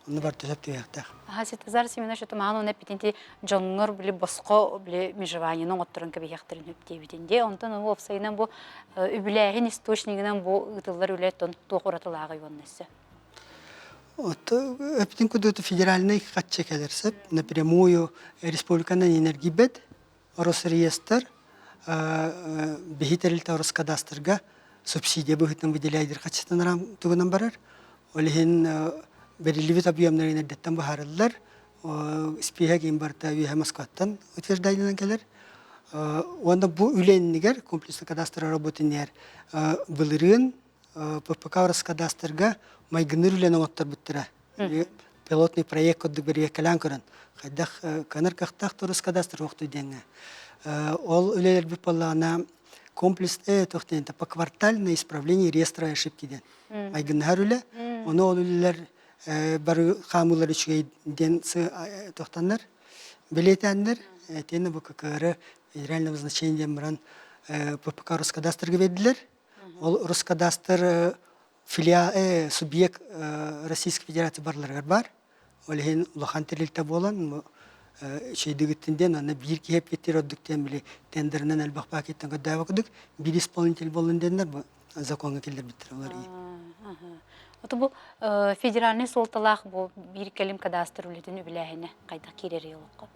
онно барыта сөп түһүөхтээх Аха Светозар Семенович отумаан уонна эппитин дьоҥҥор били босхо били межеваниены оҥотторон кэбиһиэхтэрин сөп диэбитин дии онтон ол уопсайынан бу үбүлээһин источнигынан бу ыытыллар үлэ туох уратылааҕый уонна өссө Эптин кудууту федеральный хаччы кэлэр сөп напрямую республиканан энергийбэт Росреестр биһи тэрилтэ Роскадастрга субсидия быһыытынан выделяйдыр хаччытынан тугунан барар. Ол иһин бэриллибит объемнарын эрдэттэн быһаарыллар. Испииһэк иин барыта үөһэ Москваттан утверждайданан кэлэр. Уонна бу үлэ иннигэр комплексно кадастр работы былырыын ППК Роскадастрга майгынныыр үлэни оҥотторбуттара. Пилотный проект курдук бэрэбиэркэлээн көрөн, хайдах кыанар кыахтаах Роскадастр уохтуй диэҥҥэ. Ол үлэлэрбит буоллаҕына комплекс туох диэн поквартальное исправление реестра ошибки диэн майгыннаһар үлэ. Ону ол үлэлэр бары хаамыылар үчүгэй диэн туохтаннар бэлиэтээннэр итиэннэ бу ККР федерального значения диэн баран ППК Роскадастрга биэрдилэр. Ол Роскадастр филиал субъект Российской Федерации барыларыгар баар. Ол иһин улахан тэрилтэ буолан үчүгэйдик диэн аны биир киһи эппиэттиир ордук диэн били тендеринэн элбэх пакеттан көрдөөбө курдук биир исполнитель буоллун диэннэр бу законҥа киллэрбиттэр олор Ото бу федеральнай суолталаах бу биир кэлим кадастр үлэтин үбүлээһинэ хайдах киирэрий олоххо?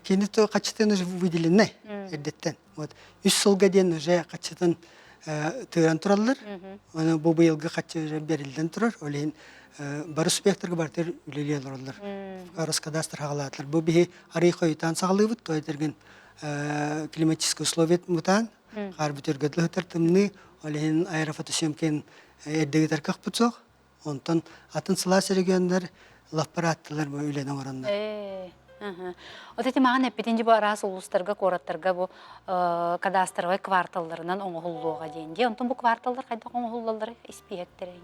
Кини то хаччытын уже выделенный эрдэттэн. Вот үс сылга диэн уже хаччытын тыыран тураллар. Оны бу быйылгы хаччы уже бериллэн турар. Ол иһин бары субъекттарга бартыр үлэлии олороллор. Роскадастр хаҕалаатылар. Бу биһи арый хойутаан саҕалыыбыт, то этэргин климатические условия мутаан, хаар бүтэргэ дылы тымныы, ол иһин аэрофотосъемкин эрдэгитэр кахпыт суох. Онтон атын сылаас регионнар лаппарааттылар бу үлэни оҥороннор. Вот эти маҕан эппитин бу араас улуустарга, куораттарга бу кадастровай кварталларынан оҥоһуллуоҕа диэн дии. Онтон бу кварталлар хайдах оҥоһуллаллар испииһэктэрин?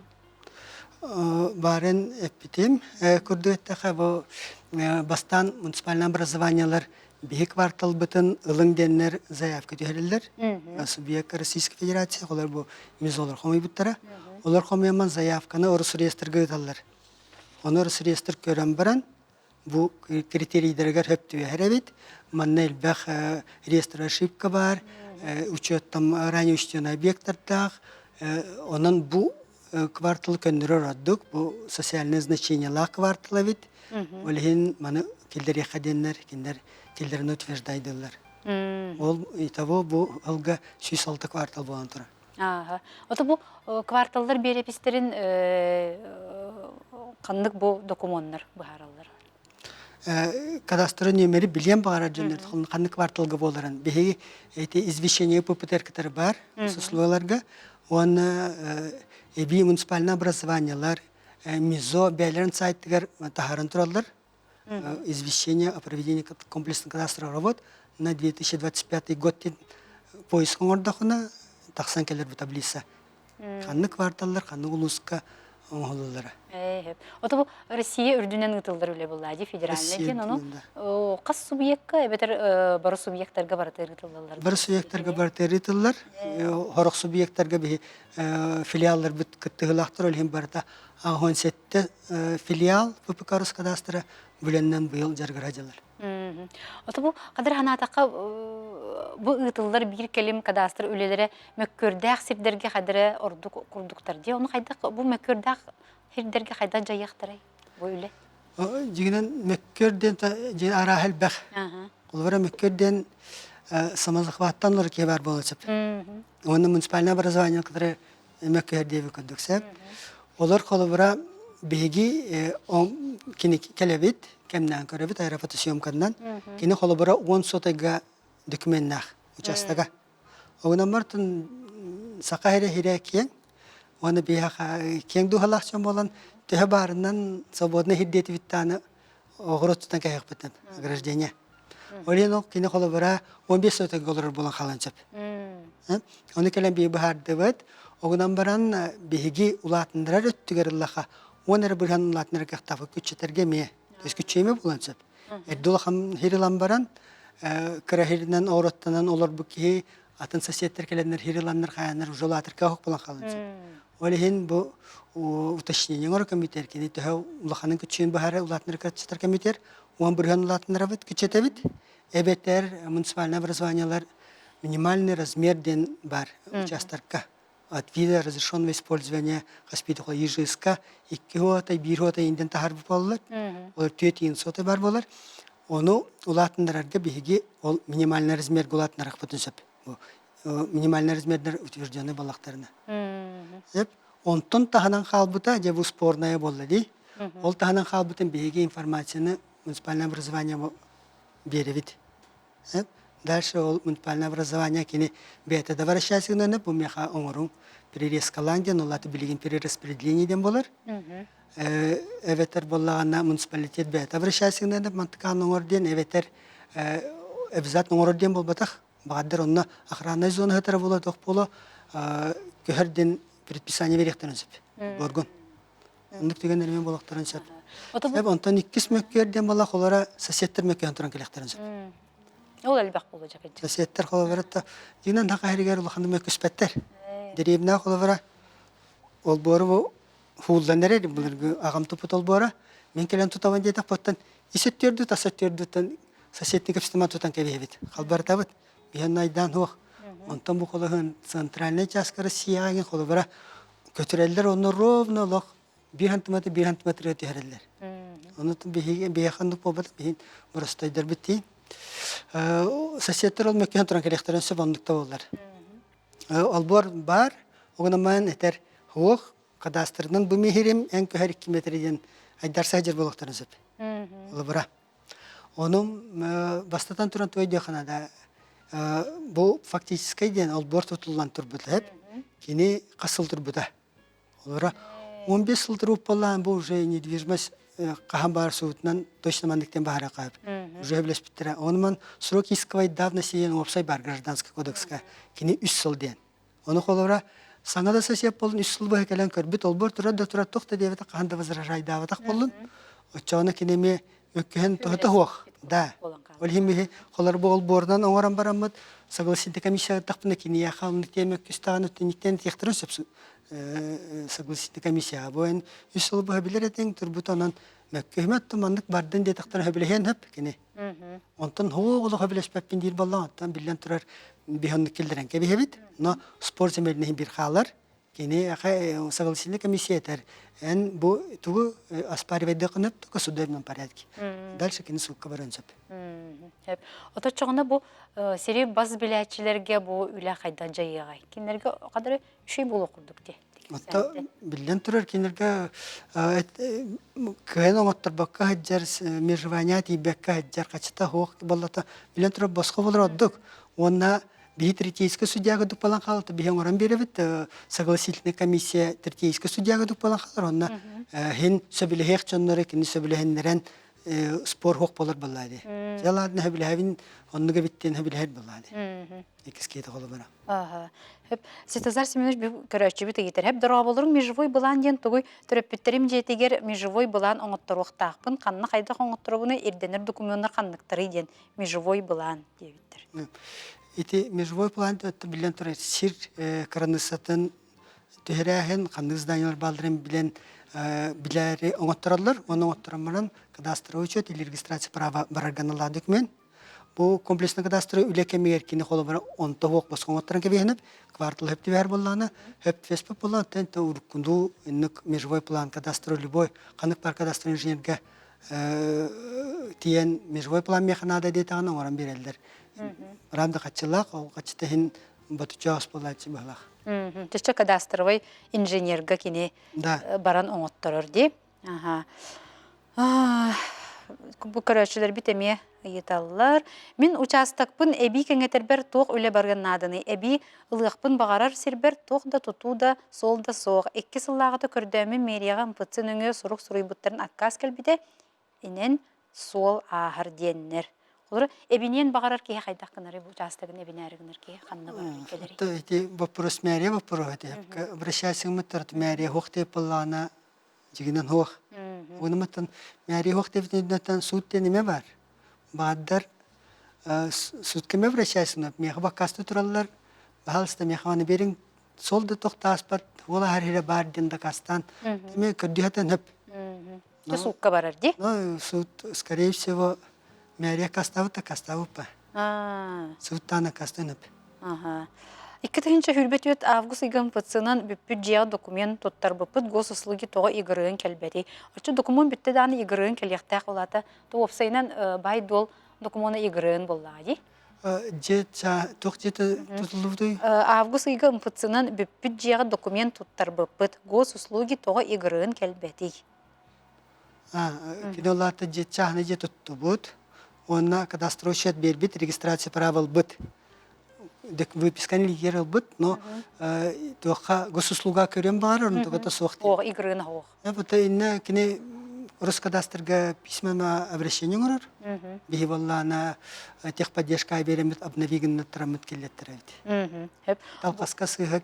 Баарын эппитим. Курдук эттэхэ, бу бастаан муниципальное образованиелар биһи кварталбытын ылыҥ диэннэр заявка түһэрэллэр. Субъект Российской Федерации, олор бу мизолар хомуйбуттара. Олор хомуйаман заявканы Росреестрга ыыталлар. Ону Росреестр көрөн баран, бу критерийдэригэр хөп түбэһэр эбит. Манна элбэх реестр ошибка баар, учеттан ранее учтенный объекттардаах. Онон бу кварталы көннөрөр ордук, бу социальное значениелаах квартал эбит. Ол иһин маны киллэриэххэ диэннэр, кинилэр киллэрин утверждайдыллар. Ол итого бу ылга 106 квартал буолан турар. Ааха. Ото бу кварталлар биэрэпистерин ханнык бу докумуоннар быһаараллар? Кадастры нүөмэри билиэн баҕарар дьоннор ханнык кварталга буоларын биһиги эти извещение ППТР кытары бар сословияларга уонна эбии муниципальное образованиелар МИЗО бэйэлэрин сайтыгар таһааран тураллар извещение о проведении комплексных кадастровых работ на 2025 год диэн поиск оҥордохуна тахсан кэлэр бу таблица ханнык кварталлар ханнык улууска оҥоһуллаллара. Ото бу Россия үрдүнэн ыытыллар үлэ буолла дии федеральный диэн ону хас субъекка эбэтэр бары субъектарга барыта ыытыллаллар. Бары субъектарга барыта ыытыллар. Хорох субъектарга биһи филиалларбыт кыттыһылаахтар ол иһин барыта 87 филиал ППК Роскадастра бүлэннэн быйыл дьарыгыра дьылар. Ото бу қадыр ханаатахха бу ыытыллар биир кэлим кадастр үлэлэрэ мөккүөрдээх сирдэргэ хадыры ордук курдуктар дии. Ону хайдах бу мөккүөрдээх сирдэргэ хайдах дьайыахтарай бу үлэ? Дьигинэн мөккүөр диэн дьиэ арааһа элбэх. Холобура мөккүөр диэн самозахваттан олорор киһи баар буолуон сөп. Уонна муниципальное образование кытары мөккүһэр диэби курдук сөп. Олор холобура биһиги кини кэлэбит, кэмнээн көрөбүт аэрофотосъемканан. Кини холобура 10 сотайга докуменнаах участока. Огунан мартын саха хире хире киэҥ, уонна биһиэхэ киэҥ дууһалаах дьон буолан төһө баарынан свободно хирдиэтибиттааны оҕуруот тутан кэһиэхпитин ограждение. Ол иһин ол кини холобура 15 сотайга олорор буолан хаалан сөп. Ону кэлэн биһиги быһаардыбыт. Огунан баран биһиги улаатыннарар өттүгэр ыллаха 10 эрэ бырыһан улаатыннарар кыахтаахпыт күччэтэргэ эмиэ. То есть күччүөмэ буолан сөп. Эрдэ улахан хир ылан баран кыра хиринэн оҕуруоттанан олорбут киһи атын соседтэр кэлэннэр хир ыланнар хайааннар уже улаатар кыах буолан хаалан сөп. Ол иһин бу уточнение оҥоро комитет кини төһө улаханын күччүөн быһаара улаатыннар кыччатар комитет 10 бырыһан улаатыннарабыт күччэтэбит эбэтэр муниципальное образованиелар минимальный размер диэн бар участокка от вида разрешенного использования хоспитоха ИЖСК икки хотай биир хотай инден таһарбыт буолалар олор түөрт иин сота бар буолар ону улаатыннарарга биһиги ол минимальный размер улаатыннарахпытын сөп минимальный размердер утвержденный буоллахтарына сөп онтон таһынан хаалбыта дьэ бу спорная буолла дии. Ол таһынан хаалбытын биһиги информацияны муниципальное образование биэрэбит. Дальше ол муниципальное образование кини бэйэтэ да вращайся гынан бу миэхэ оҥоруҥ перерезкалаан диэн ол аты билигин перераспределение диэн буолар. Эбэтэр буоллаҕына муниципалитет бэйэтэ обращайся гынан мантыкаан оҥор диэн эбэтэр обязательно оҥорор диэн буолбатах. Баҕардар онно охранная зона сытара буолуо туох буолуо көһөр диэн предписание биэриэхтэрин сөп. Боргун. Оннук түгэннэр эмиэ буолуохтарын сөп. Сөп, онтон иккис мөккүөр диэн буолла холоро соседтар мөккүһэн туран кэлиэхтэрин сөп. Ол элбэх буолуо дьакыдьы. Соседтар холобура дьиҥинэн саха сиригэр улаханнык мөккүспэттэр. Дэриэбинэ холобура олбуору бу хууллан эрэр былыргы аҕам туппут олбуора. Мин кэлэн тутабын диэтэх оттон ис өттүөрдүү тас өттүөрдүүттэн соседтыы кэпсэтимэ тутан кэбиһэбит. Халбарытабыт. Биһэн айдаан суох. Онтон бу холоһун центральнай чааска Россияҕа игин холобура көтүрэллэр онно ровно олох биир сантиметр биир сантиметрга түһэрэллэр. Ону биһиги биһиэхэ оннук буолбатах биһин боростойдорбут тиин. Соседтар ол мөккүһэн туран кэлиэхтэрин сөп оннук да буоллар. Олбуор баар, оҕунамаан этэр суох, кадастрынан бу миһирим эн көһөр 2 метр диэн айдарса сылдьар буолуохтарын сөп. Олобура. Ону бастатан туран туой диэххэ наада бу фактическай диэн олбуор тутуллан турбута кини хас сыл турбута. Олора 15 сыл туруп буоллаан бу уже недвижимость хаһан баар суутунан точно манныктан баһара хаап уже билеспиттэрэ. Онуман срок исковой давности диэн уопсай бар гражданский кодекска кини үс сыл диэн. Ону холобура саҥа да сосед буолун үс сыл быһа кэлэн көрбүт олбуор турар да турар туох да диэбэтэх хаһан да возражайдаабатах буоллун. Оччоҕуна кини эмиэ өккүһэн тоһута суох. Да. Ол иһин биһи холор бу олбуорунан оҥорон бараммыт согласительная комиссия тахпына киниэхэ онну тиэм өккүстэҕин өттүнүктэн тиэхтэрин сөп согласительная комиссияҕа бу эн үс сыл быһа билэр этиҥ турбут онон мөккүһүмэт маннык бардын диэтэхтэрэ сөбүлэһиэн сөп кини. Онтон һоо олох сөбүлэспэппин диир буоллаҕа оттон биллэн турар биһи оннук киллэрэн кэбиһэбит. Но спорт земельнэһин биир хаалар. Кини согласительная комиссия этэр эн бу тугу оспаривайдыаххын только судебном порядке. Дальше кини суукка барыан сөп. Сөп. Оточчоҕуна бу сири бас билээччилэргэ бу үлэ хайдах дьайыаҕай? Кинилэргэ хадары үчүгэй буолуох курдук дии. Отто биллэн турар кинилэргэ кыайан оҥотторбокко сылдьар, межевание тиийбэккэ сылдьар хачыта суох буоллата биллэн турар босхо буолар ордук. Уонна биһи третейскэй судьяга курдук буолан хаалта биһи оҥорон биэрэбит согласительная комиссия третейскэй судьяга курдук буолан хаалар онно хин сөбүлэһиэх дьоннору кини сөбүлэһиннэрэн спор суох буолар буоллаа дии. Дьэ ладно сөбүлэһэбин оннук эбит диэн сөбүлэһэр буоллаа дии. Иккис киһи холобура. Ага. Светозар Семенович көрөөччүбүт ыйытар. Хэп дорооболорум межевой былаан диэн тугуй? Төрөппүттэрим дьиэтигэр межевой былаан оҥотторуохтаахпын. Ханна хайдах оҥотторобуну ирдэнэр докумуоннар ханныктарый диэн межевой былаан диэбиттэр. Ити межевой план биллэн турар сир кыраныыссатын түһэрээһин ханнык зданиялар баалларын билэн билээри оҥоттороллор. Оны оҥотторон баран кадастровый учет или регистрация права барарга аналлаах документ. Бу комплекснай кадастры үлэ кэмигэр кини холобура онто суох босхо оҥотторон кэбиһэнэп, квартал хөп түбэһэр буоллаҕына, хөп түбэспит буоллаҕына, оттон то уруккунуу инник межевой план кадастры любой ханнык бар кадастр инженергэ тиийэн межевой план миэхэ наада диэтэҕинэ оҥорон биэрэллэр. Правда хаччылаах, ол хаччыта иһин ботуччу буолааччы быһалаах. Чачча кадастровай инженерга кини баран оҥотторор дии. Аха. Бу көрөөччүлэрбит эмиэ ыйыталлар. Мин учаастакпын эбии кэҥэтэрбэр туох үлэ барыан нааданый? Эбии ылыахпын баҕарар сирбэр туох да тутуу да, суол да суох. Икки сыллааҕыта көрдөөммүн мэрияҕа МПЦ нөҥүө сурук суруйбуттарын аккаас кэлбитэ. Инэн суол ааһар диэннэр. Холобура, эбиниэн баҕарар киһи хайдах гынарый бу учаастагын эбинээри гынар киһи ханна барар кэлэрий? Ити вопрос мэрия вопрос ити. Обращайся мэрия хуох деп буоллаҕына дьигинэн суох. Уонуматтан мээрий суох диэбитинэн суут диэн эмэ баар. Баардар суут кеме обращайсына миэхэ баккаста тураллар баһалыста миэхэ аны бериҥ сол да тохтааспат уола хар баар диэн дакаастаан эмиэ көрдүһэтэн хөп. Суукка барар дии? Ну, суут, скорее всего, мэрия каставыт каставыппа. Сууттаан аккаастыан 2024 август ыйга МПЦ-нан бүппүт дьиэҕэ документ туттарбыппыт госуслуги тоҕо игырыан кэлбэтий? Оччо докумуон бүттэ даҕаны игырыан кэлиэхтээх улаата уопсайынан баай-дуол докумуона игырыан буоллаҕа дии? Дьиэ туох дьиэтэ тутуллубутуй? Август ыйга МПЦ-нан бүппүт дьиэҕэ документ туттарбыппыт госуслуги тоҕо игырыан кэлбэтий? Кини ол аата дьиэ чааһынай дьиэ туттубут уонна кадастровый счет биэрбит, регистрация права ылбыт. Выписканы лигер ылбыт, но туохха госуслуга көрүөн баҕарар, онтугата суох Ох, игрын ох. Бу инне кини Роскадастрга письмена обращение оҥорор. Биһи буоллаана техподдержка биэреммит обнови гыннаттараммыт киллэттэрэбит. Талкаска сыыһа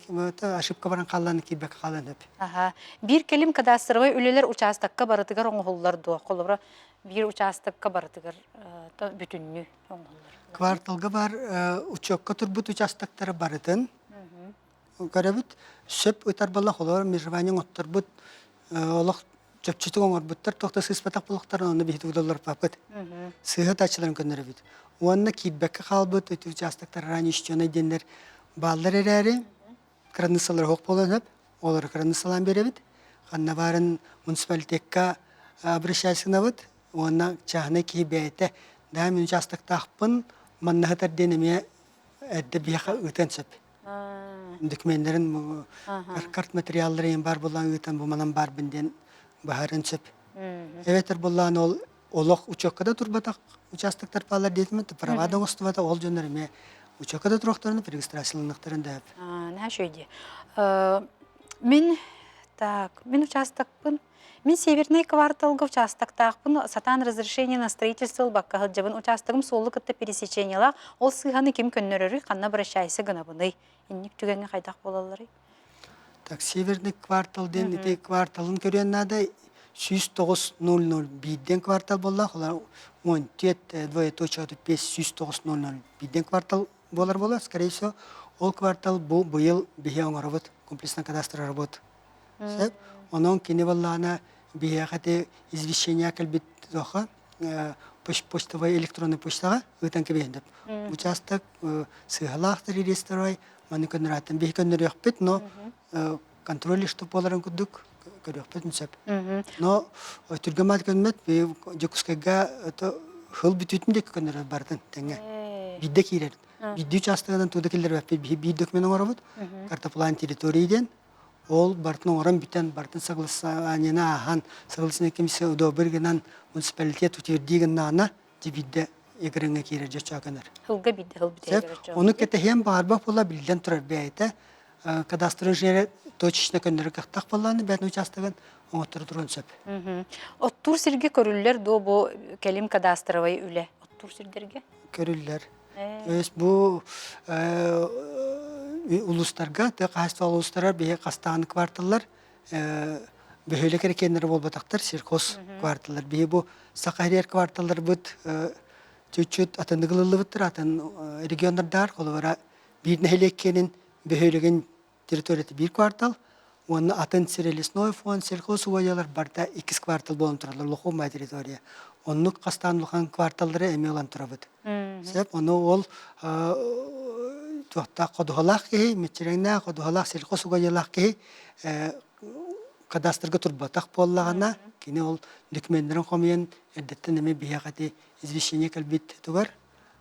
ошибка баран хааллан киирбэккэ хаалан хөп. Аха. Биир кэлим кадастровай үлэлэр учаастакка барытыгар оҥоһуллар дуо? Холобура, биир учаастакка барытыгар бүтүннүү оҥоһуллар. Кварталга бар учетка турбут участоктары барытын көрөбүт. Сөп ытар буолла холобура межевание оҥотторбут олох чөпчөтүк оҥорбуттар туох да сыыспатах буолуохтарын онно биһиги удалларпаппыт. Сыыһа таччыларын көннөрөбүт. Уонна киирбэккэ хаалбыт ити участоктар ранее учтенай диэннэр бааллар эрээри кыраныыссалар суох буолан сөп. Олору кыраныыссалаан биэрэбит. Ханна баарын муниципалитекка обращайся гынабыт. Уонна чааһынай киһи бэйэтэ да мин участоктаахпын маннаһытар диэн эмиэ эрдэ биһиэхэ ыытыан сөп. Докуменнарын карт материалларын баар буолан ыытан бу манан баарбын диэн баһарын сөп. Эбэтэр буллаан ол олох учетка да турбатах участоктар бааллар диэтим права да оҥостубата ол дьоннор эмиэ учетка да туруохтарын регистрацияланыахтарын да Наһаа үчүгэй дии. Мин так, мин участокпын Мин Северный кварталга участоктаахпын, сатаан разрешение на строительство ылбакка сылдьабын. Участогым суолу кытта пересечениелаах, ол сыыһаны ким көннөрөрүй, ханна обращайся гынабыный? Инник түгэҥҥэ хайдах буолалларый? Так, Северный квартал диэн ити кварталын көрүөн наада 109.00 биирдэн квартал буоллаах, олар 14 двоеточие 5 109.00 биирдэн квартал буолар буолар, скорее всего, ол квартал бу быйыл биһи оҥоробут, комплексно кадастр работ. Сөп. Онон кини буоллаҕына биһиэхэ ити извещение кэлбит туохха почтовай электронный почтаҕа ыытан кэбиһэн деп. Участок сыыһалаахтар реестровай маны көннөрөөттөн биһи көннөрүөхпүт, но контроль что буоларын курдук көрүөхпүтүн сөп. Но түргэн маат көнмөт Дьокуускайга хыл бүтүүтүн диэки көннөрөр барытын тэҥҥэ. Биирдэ киирэр. Биирдии учаастагынан тууда киллэрбэппит биир документ оҥоробут. Картоплан территории диэн Ол барытын оҥорон бүтэн, барытын согласованиены ааһан, согласование комиссия удобр гынан, муниципалитет утвердии гыннаҕына, дьэ биирдэ егрыҥҥа киирэр дьоччоо көнөр. Сылга биирдэ сыл Сөп. бүтэрэр Ону кэтэһиэн баҕарбат буола биллэн турар бэйэтэ кадастр инженерэ точечно көннөрөр кыахтаах буоллаҕына бэйэтин учаастагын оҥотторо туруон сөп. Оттуур сиргэ көрүллэр дуо бу кэлим кадастровай үлэ? Оттуур сирдэргэ? Көрүллэр. То есть бу улуустарга, тыа хаһаайыстыба улуустара биһи хастаан кварталлар бөһүөлэк эрэ буолбатахтар, сельхоз кварталлар. Биһи бу Саха сиригэр кварталларбыт чуть-чуть атыннык ылыллыбыттар, атын регионнардаах, холобура биир нэһилиэк киэнин бөһүөлэгин территорията биир квартал уонна атын сир лесной фонд, сельхозугодьялар барыта иккис квартал буолан тураллар, лохуомай территория. Оннук хастаан улахан кварталлары эмиэ ылан турабыт. Сөп, ону ол туохтаах ходуһалаах киһи, мэччирэҥнээх ходуһалаах сельхозугодьялаах киһи кадастрга турбатах буоллаҕына, кини ол докуменнарын хомуйан эрдэттэн эмиэ биһиэхэ ити извещение кэлбит тугар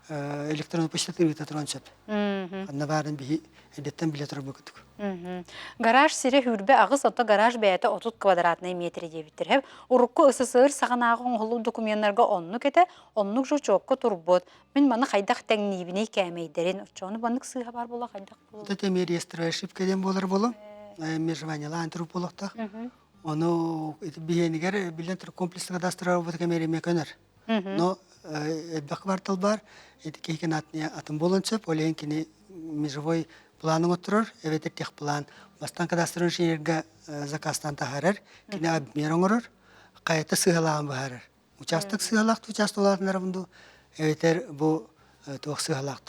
электронный почта ыыта туран сөп. Ханна баарын биһи эрдэттэн билэ турар курдук. Гараж сирэ 28, ото гараж бэйэтэ 30 квадратнай метр диэбиттэр. Урукку СССР саҕанааҕы оҥоһуллубут докуменнарга оннук этэ, оннук же учуокка турбут. Мин маны хайдах тэҥниибиний кээмэйдэрин, оччону баннык сыыһа баар буола хайдах буолуо? Это эмиэ реестровая ошибка диэн буолар буолуо. Межеваниелаан туруп буолуохтаах. Ону биһиэнигэр биллэн турар комплекс кадастра работа кэмээр эмиэ көнөр. Но элбэх квартал баар, ити киһи атын буолуон сөп, ол иһин кини межевой планын оҥотторор, эбэтэр техплан. Бастаан кадастр инженергэ заказтаан таһаарар, кини обмер оҥорор, хайата сыһалааҕын быһаарар. Участок сыһалаах участок улаатынарабын дуу, эбэтэр бу туох сыһалаах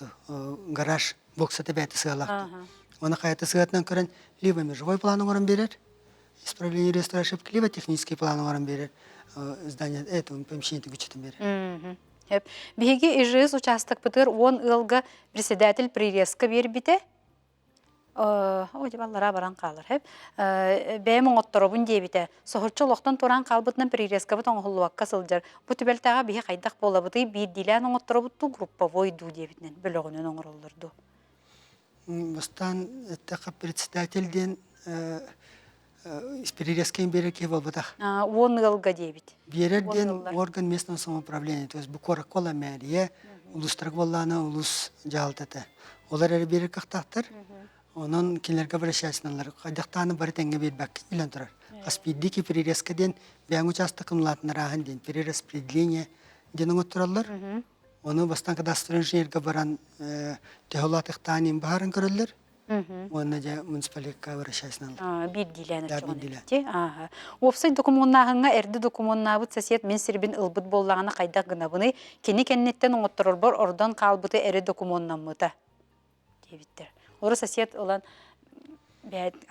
гараж боксата бэйэтэ сыһалаах Оны хайата сыһатынан көрөн либо межевой план оҥорон биэрэр, исправление реестра ошибки, либо технический план оҥорон биэрэр здание это помещение күчүтүн биэрэр. Сөп. Биһиги ИЖС учаастакпытыгар 10 ыалга председатель прирезка биэрбитэ. О, дьыбаллара баран хаалар. Хөп. Бэйэм оҥотторобун диэбитэ. Соһуччу олохтон тураан хаалбытынан прирезкабыт оҥоһуллубакка сылдьар. Бу түбэлтэҕэ биһи хайдах буолабытый биирдиилээн оҥотторобут дуу, групповой дуу диэбитинэн бөлөҕүнэн оҥороллор дуу. Бастаан эттэххэ председатель диэн. Перерезкин биэрэр киһи буолбатах. Уон ыалга диэбит. Биэрэр диэн орган местного самоуправления, то есть бу куоракка ола мэрия, улуустарга буоллаҕына улуус дьаһалтата. Олор эрэ биэрэр кыахтаахтар. Онон кинилэргэ обращайсыналар. Хайдахтааны бары тэҥҥэ биэрбэккин билэн турар. Хас биирдии ки перерезка диэн бэйэҥ учаастакын улаатынарааһын диэн перераспределение диэн оҥоттороллор. Ону бастаан кадастр инженергэ баран төһө улаатыахтаан иһин баһарын көрөллөр. Уонна дьэ муниципалитекка обращайсыналар. Биирдиилээн оччоҕуна. Уопсай докумуоннааһыҥҥа эрдэ докумуоннаабыт сосед мин сирбин ылбыт буоллаҕына хайдах гынабыный? Кини кэнниттэн оҥотторорбор ордон хаалбыты эрэ докумуоннаммыта диэбиттэр. Олору сосед ылан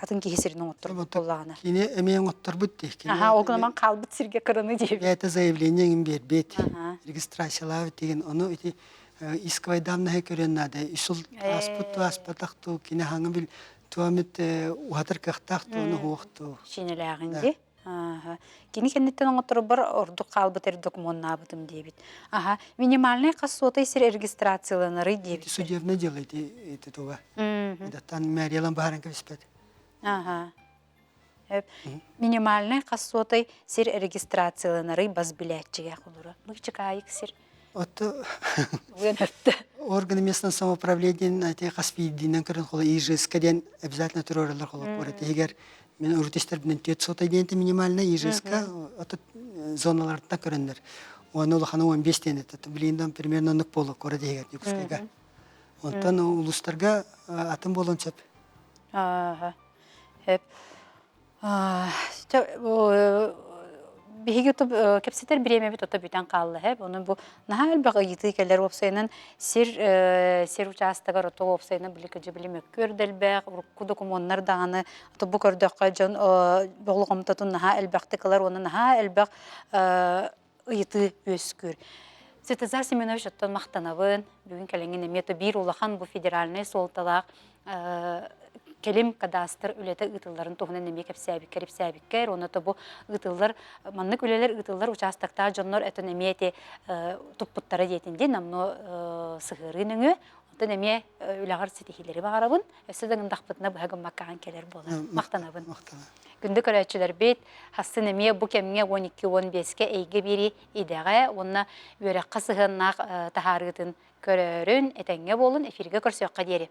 атын киһи сирин оҥотторбут буоллаҕына. Кини эмиэ оҥотторбут дии. Аха, ол гынан хаалбыт сиргэ кыраны диэбит. Бэйэтэ заявление иҥин биэрбит, регистрациялаабыт деген ону ити исковой данные көрүөн наада. Үс сыл ааспыт туу, ааспатах туу, кини хаҥа бил туамит уһатар кыахтаах тууну хуох туу. Шинэлээҕин дии. Кини кэнниттэн оҥотторбор ордук хаалбыт эр докумуоннаабытым диэбит. Аха, минимальный хас суотай сир регистрацияланарый диэбит. Судебное дело ити ити туга. Даттан мэриялан баһаран кэбиспэт. Аха. Минимальный хас суотай сир регистрацияланарый бас билээччигэ холура. Бычыкаайык сир. Отто Уен өттө. Органы местного самоуправления эти хас биирдиинэн көрөн холо ИЖСК диэн обязательно туруораллар холо куорат иһигэр мен урут истэрбинэн түөрт сотай диэн минимальный ИЖСК ото зоналартан көрөннөр уонна улахана 15 диэн это билииндан примерно оннук буолуо куорат иһигэр Дьокуускайга онтон улуустарга атын буолуон сөп. Ааха. Эп Биһиги кэпсэтэр бириэмэбит ото бүтэн хаалла һэ. Онон бу наһаа элбэх ыйытыы кэлэр уопсайынан сир сир учаастагар ото уопсайынан били кыдьы били мөккүөр да элбэх, урукку докумуоннар даҕаны ото бу көрдөххө дьон болҕомтотун наһаа элбэхтик ылар уонна наһаа элбэх ыйытыы үөскүүр. Светозар Семенович оттон махтанабын. Бүгүн кэлэҥҥин эмиэ то биир улахан бу федеральнай суолталаах кэлим кадастр үлэтэ ыытылларын туһунан эмиэ кэпсээбиккэр ипсээбиккэр уонна то бу ыытыллар маннык үлэлэр ыытыллар учаастактаах дьоннор этон эмиэ эти туппуттара диэтин диэн намно сыһыарыы нөҥүө онтон эмиэ үлэҕэр ситиһиилэри баҕарабын өссө да гындахпытына быһа гыммаккаҕын кэлэр буолар махтанабын күндү көрөөччүлэрбит хассын эмиэ бу кэмҥэ 12-15-ке эйгэ биэри идэҕэ уонна үөрэххэ сыһыаннаах таһаарыытын көрөөрүн этэҥҥэ буолун эфиргэ көрсүөххэ диэри.